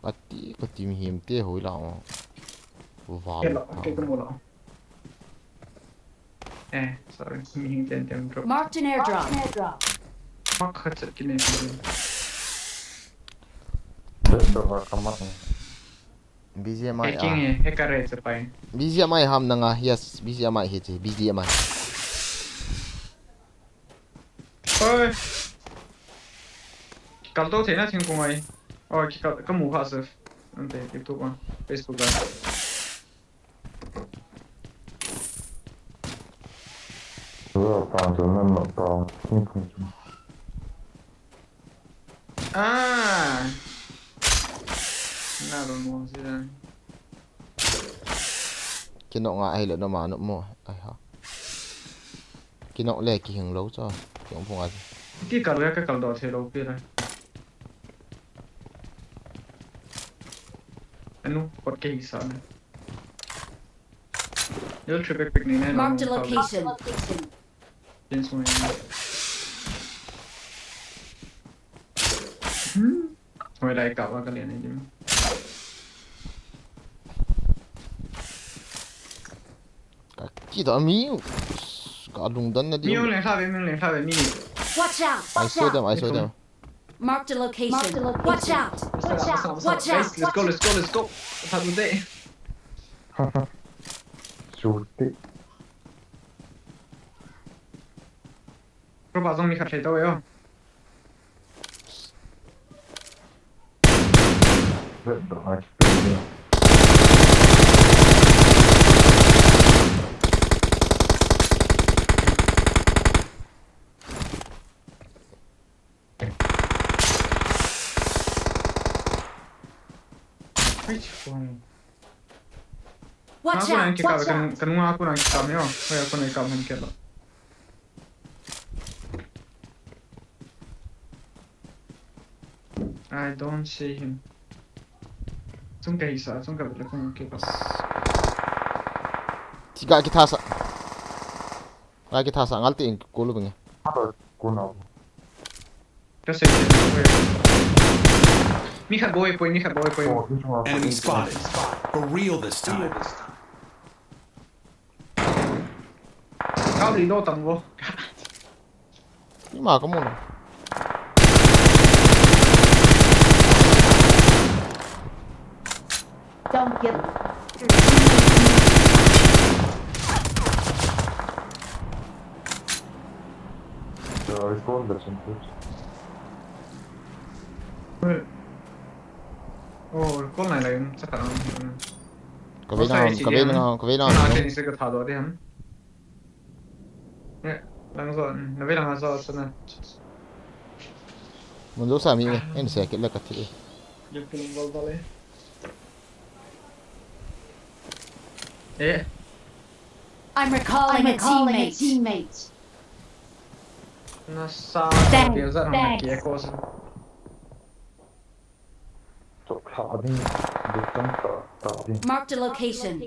Kati, kati mi him te hoi lang. Wow. Ke lo, ke ka mu lo. Eh, sorry. Mihing ten tem drop. Marked an airdrop. Mark khat chat kine. Airdrop a kamat. B G M I. Hacking a. Eh, hacker e chapai. B G M I ham nanga, yes, B G M I hi chi, B G M I. Oi. Kal to thei na thingkung ai. Oi, ki kal, ka mu kha se. Ante, YouTube a, Facebook a. Ro pa zo na no pa. Ah. Na ro mo si da. Kino nga ai lo no ma no mo. Ai ha. Kino le ki hing lo cho. Ki ong phung a. Ki kal ga ka kal do the lo pi la. Anu, kot ke hi sa na. You'll trip pick ni na. Marked a location. Change mo yan. Hmm? Hoi, dai ka wa ka lian ni dim. Kita mi ka lungdon na di. Mi hung leng sa ve, mi hung leng sa ve, mi. Watch out! I saw them, I saw them. Marked a location. Watch out! Watch out! Watch out! Guys, let's go, let's go, let's go. Sa tu de. Sure. Roba jong mi khat thei to yo. Which one? Watch out! Watch out! Kan, kan nga ko nang kikam yo. Hoya ko nang kikam han kelo. I don't see him. Chung ka hisa, chung ka bela kung kikam. Tiga kita sa. Ngai kithasa ngal te in kulu bing. Haba kuna. Ka sei te. Mi khat boi poi, mi khat boi poi. Oh, this one. Enemy spotted. For real this time. Kau li do tam bo. Ima ka mu na. Don't give up. Recall the sentence. Oh, recall nai lai, sa ka lang. Ka vei lang, ka vei lang, ka vei lang. Na, kini se ka tha do de ham. Eh, lang zo, na vei lang zo sa na. Mun zo sa mi, en se ke la ka thi. Yung pinanggol pala eh. Eh. I'm recalling a teammate. Nasa. Thanks, thanks. Marked a location.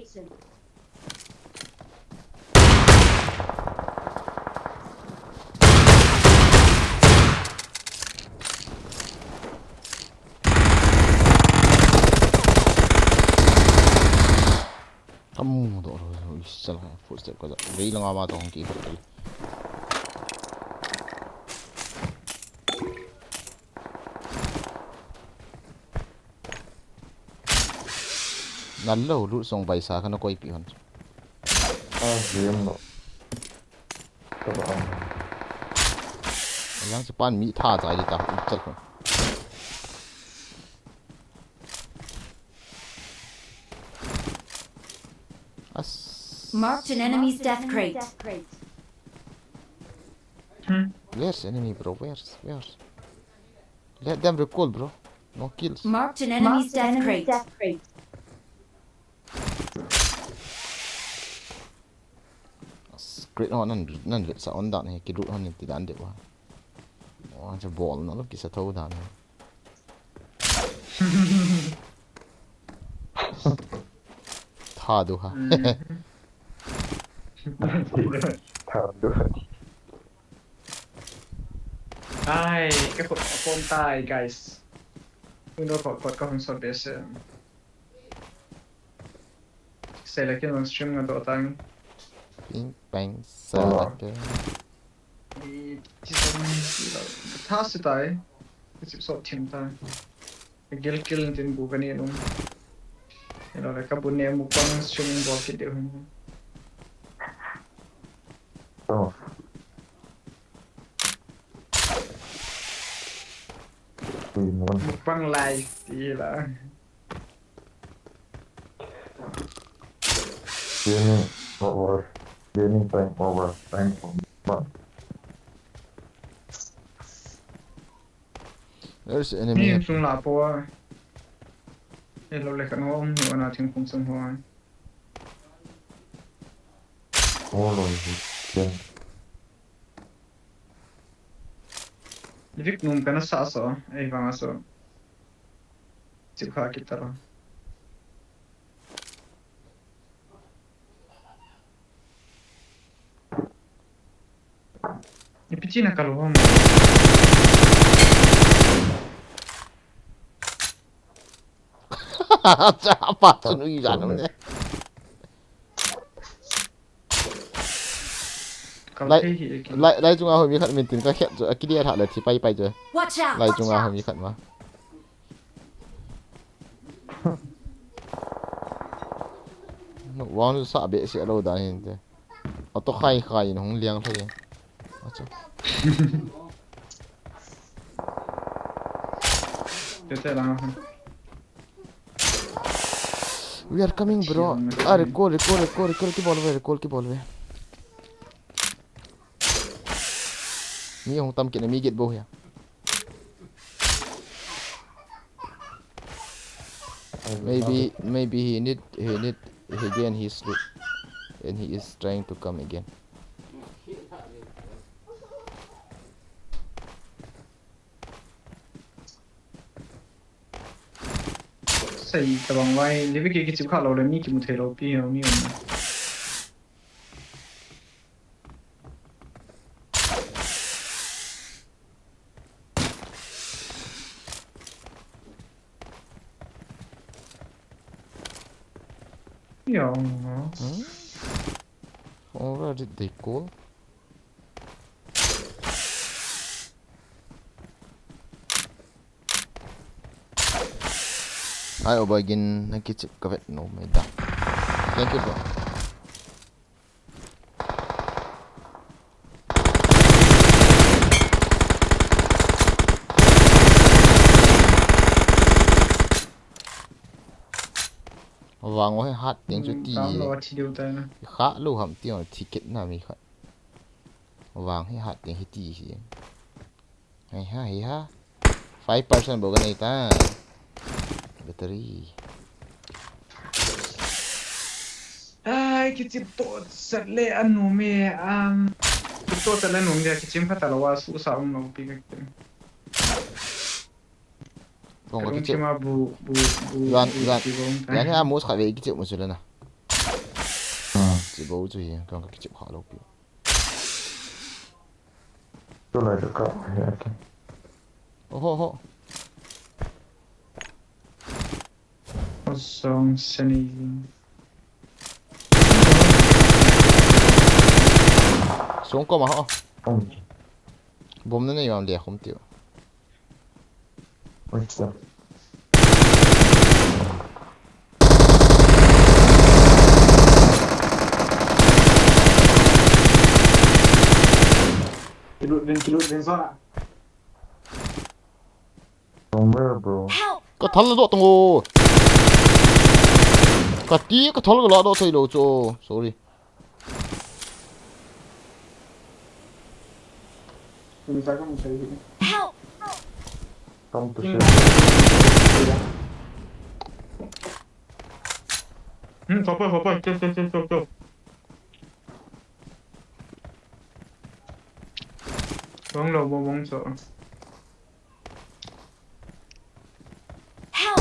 Kamu doh lo, ui, salah, footstep kaja. Vei langa ma toh hung kikoi. Nalou, lut song bai sa kana koipi hon. Ah, game lo. Taba. Yang sepan mi tha jai di ta, chal ko. As. Marked an enemy's death crate. Hmm. Where's enemy, bro? Where's, where's? Let them recall, bro. No kills. Marked an enemy's death crate. Crate ho nan, nan vet sa on dan he, ki loot ho nin ti dan de ba. Oh, cha bol na lo ki sa tho dan he. Tha du ha. Tha du ha. Ai, ka khut a pom tai, guys. Window khut, khut ka hung sot be se. Sei le kin long stream nga do tang. Ping pang sa ke. I, ti sa ni, ti lo. Tha si tai. Ti sip sot thim tai. Gil kil tin bu ka ni nung. Ilo le ka bu ne mu pang stream bol kit de hun. Oh. Mukbang live, gila. Gaming over. Gaming time over. Time for mukbang. There's enemy. Ni sung la po. Hello, le kan hom, ni ona thing kung sung ho. Oh, lo, ni. Vik num kana sa so, ei vang so. Chip kha kita lo. Ipi tina kalu hom. Apa tu nui janu ne. Lai, lai, lai chunga hung mi khat min tin ka khet chu, akili a tha le thi pai pai chu. Watch out! Lai chunga hung mi khat ma. Wang sa be se lo dan hin te. Auto khai khai in hung liang thei. Acha. Te te la. We are coming, bro. Ah, recall, recall, recall, recall, kibol ve, recall, kibol ve. Mi hung tam kit na, mi get bo hia. Maybe, maybe he need, he need, he gain his loot, and he is trying to come again. Sei tabang vai, live ki kichip kha lo le mi kimu thei lo pi ho mi um. Yeah. Hmm? Where did they go? Ai, o bagin nakichip ka vet nom mai da. Thank you, bro. Vang o hi hat teng chu ti. Kha lo ham ti o ticket na mi khat. Vang hi hat teng hi ti hi. Hei ha, hei ha. Five percent bou ka nei ta. Battery. Ai, kichip to sat le anu me, um, kichip to sat le anu me, kichim kha ta lo wa su sa um lo pi ka kichim. Kong ka kichip. Kima bu, bu, bu, jan, bu, jan, bu, bu, jan hi a mus kha ve kichip mu chu le na. Ah. Kichip bou chu hi, kong ka kichip kha lo pi. Tulai tu ka, ya, okay. Oho, oho. Song seni. Song ko ma ho. Om. Bom na nei wam le khum tiu. Oi, sa. Kilut din, kilut din, Sona. From where, bro? Help! Ka thal la doh tang o. Ka ti ka thal ka la doh thei lo chu. Sorry. Help! Come to save. Hmm, khop khop, chop, chop, chop, chop, chop. Bong lo, bong, bong, so. Help!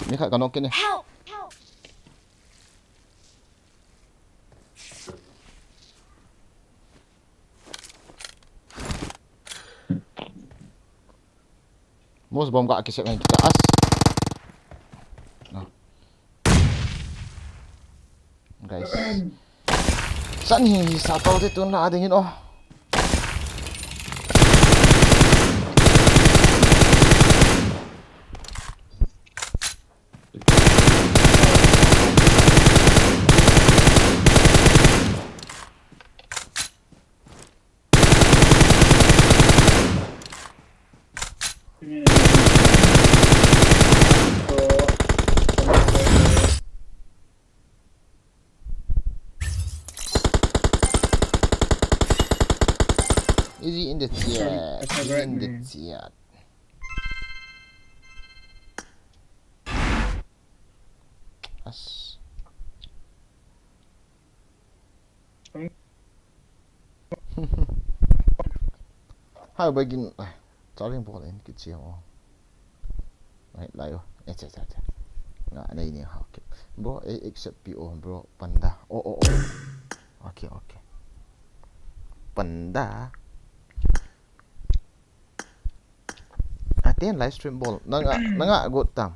Mi khat ka knock kit e. Help! Help! Most bomb ka kisep hen kita as. Ah. Guys. San hi hi sa tau te tun la ding in oh. Easy in the chat. Easy in the chat. As. Hai bagin, ah, charging port in kichia mo. Lai, lai o. Eh, cha, cha, cha. Nga, nei ni ha, okay. Bro, eh, except P O, bro, panda. Oh, oh, oh. Okay, okay. Panda. En live stream bol. Nanga, nanga got tam.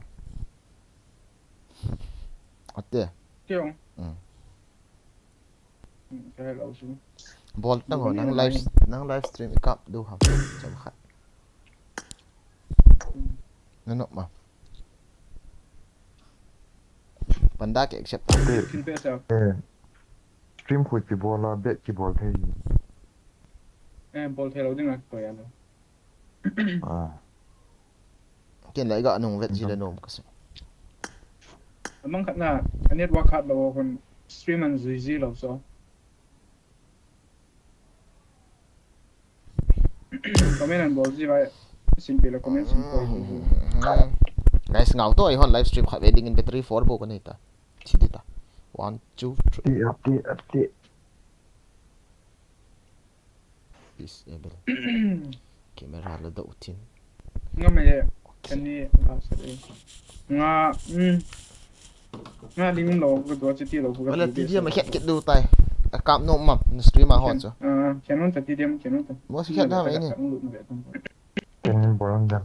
Ate. Kiyong. Mm. Kaya lau su. Bol tang ho, nang live, nang live stream ikap du ham. Cham khat. Nano ma. Panda ke accept. Ate, Kin pe sa. Eh, stream khu kibol a, bet kibol thei. Eh, bol thei lo ding a ko ya lo. Ah. Ken lai ga nung vet ji le nom ka se. Amang khat na, a network khat lo kon stream an zui zui lo so. Comment an bol ji vai. Sin pe lo comment sin pe. Guys, ngau to, i hon live stream khat ve ding in battery four bo ka nei ta. Chi di ta. One, two, three. Ate, ate, ate. Disable. Camera la do tin. Nga me ye. Kani la sa de. Nga, mm. Nga ding lo ko do chi ti lo ko. Wala T V ma khet kit du tai. A kap no mam, na stream a hon so. Ah, khen un ta T D M khen un ta. Mo si khet da mai ni. Ken bol ang dan.